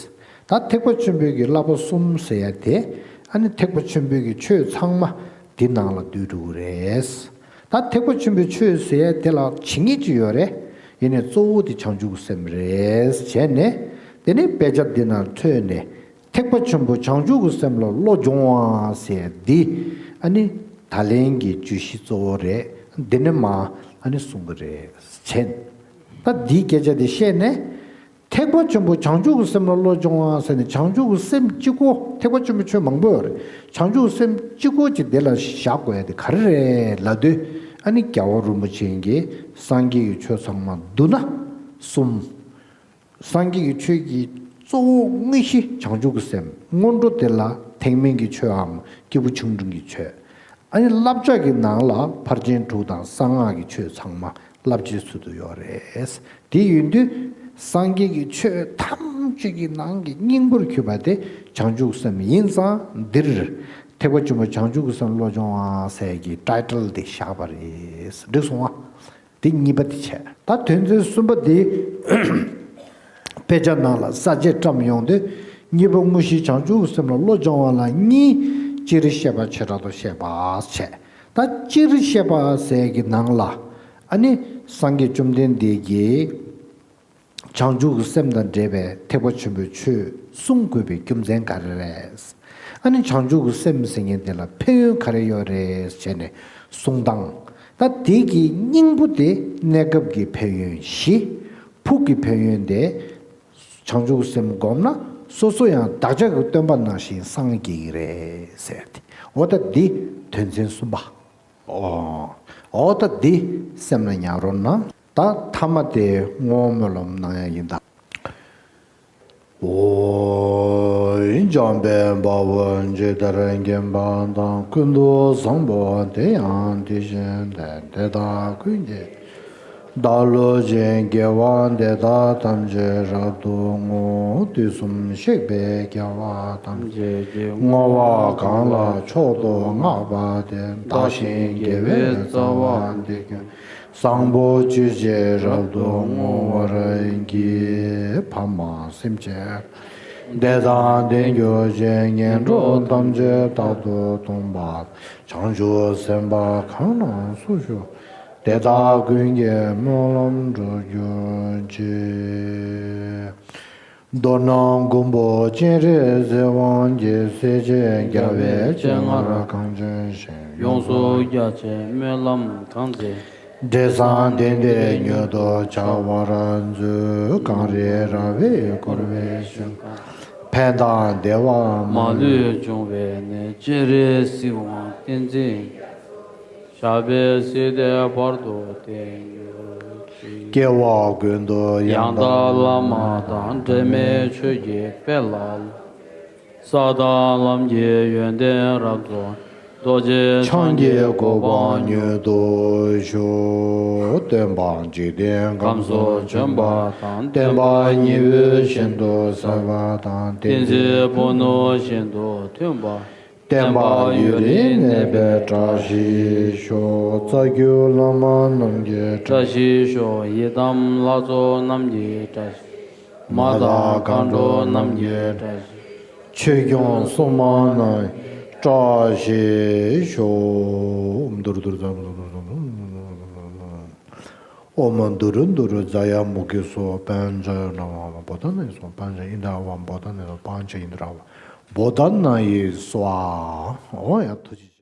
ད་ཐེག་པ་ཆེན་པོའི་གི་བསླབ་པ་གསུམ་ཟེར་ཡ་དེ། ཨ་ནི་ཐེག་པ་ཆེན་པོའི་གི་ཆོས་ཚང་མ་འདི་ནང་ལ་འདུས་འགྲོ་གི་རེད། ད་ཐེག་པ་ཆེན་པོའི་ཆོས་ཟེར་ཡ་དེ་ལ་ཇི་སྙེད་ཅིག་ཡོད་རེད། ཡིན་ནའི་གཙོ་བོ་དེ་བྱང་ཆུབ་ཀྱི་སེམས་རེད་བྱས་ནས། དེ་ནས་དཔེ་ཆ་འདི་ནང་འཕྲོས་ནས། ཐེག་པ་ཆེན་པོ་བྱང་ཆུབ་ཀྱི་སེམས་ལ་བློ་སྦྱོང་བ་ཟེར་འདི། ཨ་ནི་ད་ལན་གྱི་བརྗོད་གཞི་གཙོ་བོ་རེད། འདི་ནས་མར་ཨ་ནི་གསུང་གི་རེད་བྱས། ད་འདིའི་སྐད་ཆ་འདི་བཤད་ནས། ཐེག་པ་ཆེན་པོ་བྱང་ཆུབ་ཀྱི་སེམས་ལ་བློ་སྦྱོང་བ་ཟེར་ནས། བྱང་ཆུབ་ཀྱི་སེམས་གཅིག་པོ། ཐེག་པ་ཆེན་པོའི་ཆོས་མང་པོ་ཡོད་རེད། བྱང་ཆུབ་ཀྱི་སེམས་གཅིག་པོ་ཅིག་དེ་ལ་བཞག་དགོས་ཡ་དེ་ག་རེ་རེད་ལབ་དུས། ཨ་ནི་རྒྱལ་བ་རིན་པོ་ཆེ་གིས་སངས་རྒྱས་ཀྱི་ཆོས་ཚང་མ་བསྡུ་ན་གསུམ། སངས་རྒྱས་ཀྱི་ཆོས་ཀྱི་གཙོ་བོ་དངོས་གཞི་བྱང་ཆུབ་ཀྱི་སེམས། སྔོན་འགྲོ་དེ་ལ་ཐེག་དམན་གྱི་ཆོས་འམ་སྐྱེས་བུ་ཆུང་འབྲིང་གི་ཆོས། ཨ་ནི་བསླབ་བྱ་གི་ནང་ལ་ཕར་ཕྱིན་དྲུག་དང་གསང་སྔགས་ཀྱི་ཆོས་ཚང་མ་བསླབ་བྱའི་ཚུལ་དུ་ཡོད་རེད། དེ་ཡིན་དུས་སངས་རྒྱས་ཀྱི་ཆོས་ཐམས་ཅད་ཀྱི་ནང་གི་སྙིང་པོར་གྱུར་པ་དེ་བྱང་ཆུབ་སེམས་ཡིན་ཙང་། འདིར་ཐེག་པ་ཆེན་པོ་བྱང་ཆུབ་ཀྱི་སེམས་བློ་སྦྱོང་བ་ཟེར་གྱི་ཊའི་ཊལ་དེ་བཞག་པ་རེད། འགྲིག་སོང་ཨ། དེ་གཉིས་པ་དེ་བྱས། ད་དོན་ཚན་གསུམ་པ་དེ། དཔེ་ཆ་ནང་ལ་ས་བཅད་བཀྲམ་ཡོང་དུས། གཉིས་པ་དངོས་གཞི་བྱང་ཆུབ་ཀྱི་སེམས་ལ་བློ་སྦྱོང་བ་ལ་གཉིས། སྤྱིར་བཤད་པ་བྱེ་བྲག་ཏུ་བཤད་པ་བྱས། ད་སྤྱིར་བཤད་པ་ཟེར་གྱི་ནང་ལ། ཨ་ནི་སངས་རྒྱས་བཅོམ་ལྡན་འདས་ཀྱིས་བྱང་ཆུབ་ཀྱི་སེམས་དང་འབྲེལ་བའི་ཐེག་པ་ཆེན་པོའི་ཆོས་གསུང་དགོས་པའི་རྒྱུ་མཚན་ག་རེ་རེད། ཨ་ནི་བྱང་ཆུབ་ཀྱི་སེམས་ཟེར་མཁན་དེ་ལ་ཕན་ཡོན་ག་རེ་ཡོད་རེད་བྱས་ནས་གསུང་སྟངས། ད་དེ་གི་སྙིང་པོ་དེ་གནས་སྐབས་ཀྱི་ཕན་ཡོན་བཞི། ཕུགས་ཀྱི་ཕན་ཡོན་དེ། བྱང་ཆུབ་ཀྱི་སེམས་བསྒོམས་ན་སོ་སོ་ཡང་བདག་ཅག་གི་སྟོན་པ་ནང་བཞིན་སངས་རྒྱས་ཀྱི་རེད་ཟེར་ཏེ། འོ་ད་འདི་དོན་ཚན་གསུམ་པ། ཨོ། ཨོ་ད་འདི་སེམས་ལ་ཉར་རོགས་གནང་། ད་ཐ་མ་དེ་བསྔོ་བ་སྨོན་ལམ་གནང་ཡ་ཡིན་ད། ཨོ། འཇམ་དཔལ་དཔའ་བོས་ཇི་ལྟར་མཁྱེན་པ་དང་། ཀུན་ཏུ་བཟང་པོ་དེ་ཡང་དེ་བཞིན་ཏེ། དེ་དག་ཀུན་གྱི་བདག་སློབ་ཅིང་། དགེ་བ་འདི་དག་ཐམས་ཅད་རབ་ཏུ་བསྔོ། དུས་གསུམ་གཤེགས་པའི་རྒྱལ་བ་ཐམས་ཅད་ཀྱིས། བསྔོ་བ་གང་ལ་མཆོག་ཏུ་བསྔགས་པ་དེས། བདག་གཞན་དགེ་བའི་རྩ་བ་འདི་ཀུན། བཟང་པོ་སྤྱོད་ཕྱིར་རབ་ཏུ་བསྔོ་བར་བགྱི། ཕ་མ་སེམས་ཅན་དེ་དང་ལྡན་གྱུར་ཅིག། ངན་འགྲོ་ཐམས་ཅད་རྟག་ཏུ་སྟོངས་པ། བྱང་ཆུབ་སེམས་དཔའ་གང་རྣམས་སུ་ཞུགས། དེ་དག་ཀུན་གྱིས་སྨོན་ལམ་འགྲུབ་གྱུར་ཅིག། མདོར་ན་མགོན་པོ་སྤྱན་རས་གཟིགས་དབང་གིས། སྲས་བཅས་རྒྱལ་བའི་སྤྱན་སྔར་གང་བྱོན་ཞིང་། ཡོངས་སུ་རྒྱ་ཆེའི་སྨོན་ལམ་གང་མཛད། འབྲས་བཟང་ལྡན་འདས་མྱུར་དུ་བྱ་བར་མཛོད། གངས་རི་ར་བས་བསྐོར་བའི་ཞིང་ཁམས། ཕན་དང་བདེ་བ་མ་ལུས་འབྱུང་བའི་གནས། སྤྱན་རས་གཟིགས་དབང་བསྟན་འཛིན། ཞབས་པད་སྲིད་མཐའི་བར་དུ་བརྟན་གྱུར་ཅིག། སྐྱེ་བ་ཀུན་ཏུ་ཡང་དག་བླ་མ་དང་། འབྲལ་མེད་ཆོས་ཀྱི་དཔལ་ལ། ས་དང་ལམ་གྱི་ཡོན་ཏན་རབ་རྫོགས། རྡོ་རྗེ་འཆང་གི་གོ་འཕང་མྱུར་དུ་ཞུ། སྟོན་པ་འཇིག་རྟེན་ཁམས་སུ་བྱོན་པ་དང་། བསྟན་པ་ཉི་འོད་བཞིན་དུ་གསལ་བ་དང་། བསྟན་འཛིན་ཕུ་ནུ་བཞིན་དུ་མཐུན་པ། བསྟན་པ་ཡུན་རིང་གནས་པའི་བཀྲ་ཤིས་ཤོག། རྩ་བརྒྱུད་བླ་མ་རྣམས་ཀྱི་བཀྲ་ཤིས་ཤོག། ཡི་དམ་ལྷ་ཚོགས་རྣམས་ཀྱི་བཀྲ་ཤིས། མ་དང་མཁའ་འགྲོ་རྣམས་ཀྱི་བཀྲ་ཤིས། ཆོས་སྐྱོང་སྲུང་མ་རྣམས་བཀྲ་ཤིས་ཤོག། ཨོཾ་དུར་དུར་ཛ། ཨོཾ་དུར་དུར་ཛ་ཡ་མུ་ཁེ་སོ། པཉྩ་ན་ཝ་བོ་དྷ་ན་ཡེ་སྭཱ་ཧཱ། པཉྩ་ཨིནྡྲ་ཝ་བོ་དྷ་ན་ཡེ་སྭཱ་ཧཱ། པཉྩ་ཨིནྡྲ་ཝ་བོ་དྷ་ན་ཡེ་སྭཱ་ཧཱ། འོ་ཡ། ཐུགས་རྗེ་ཆེ།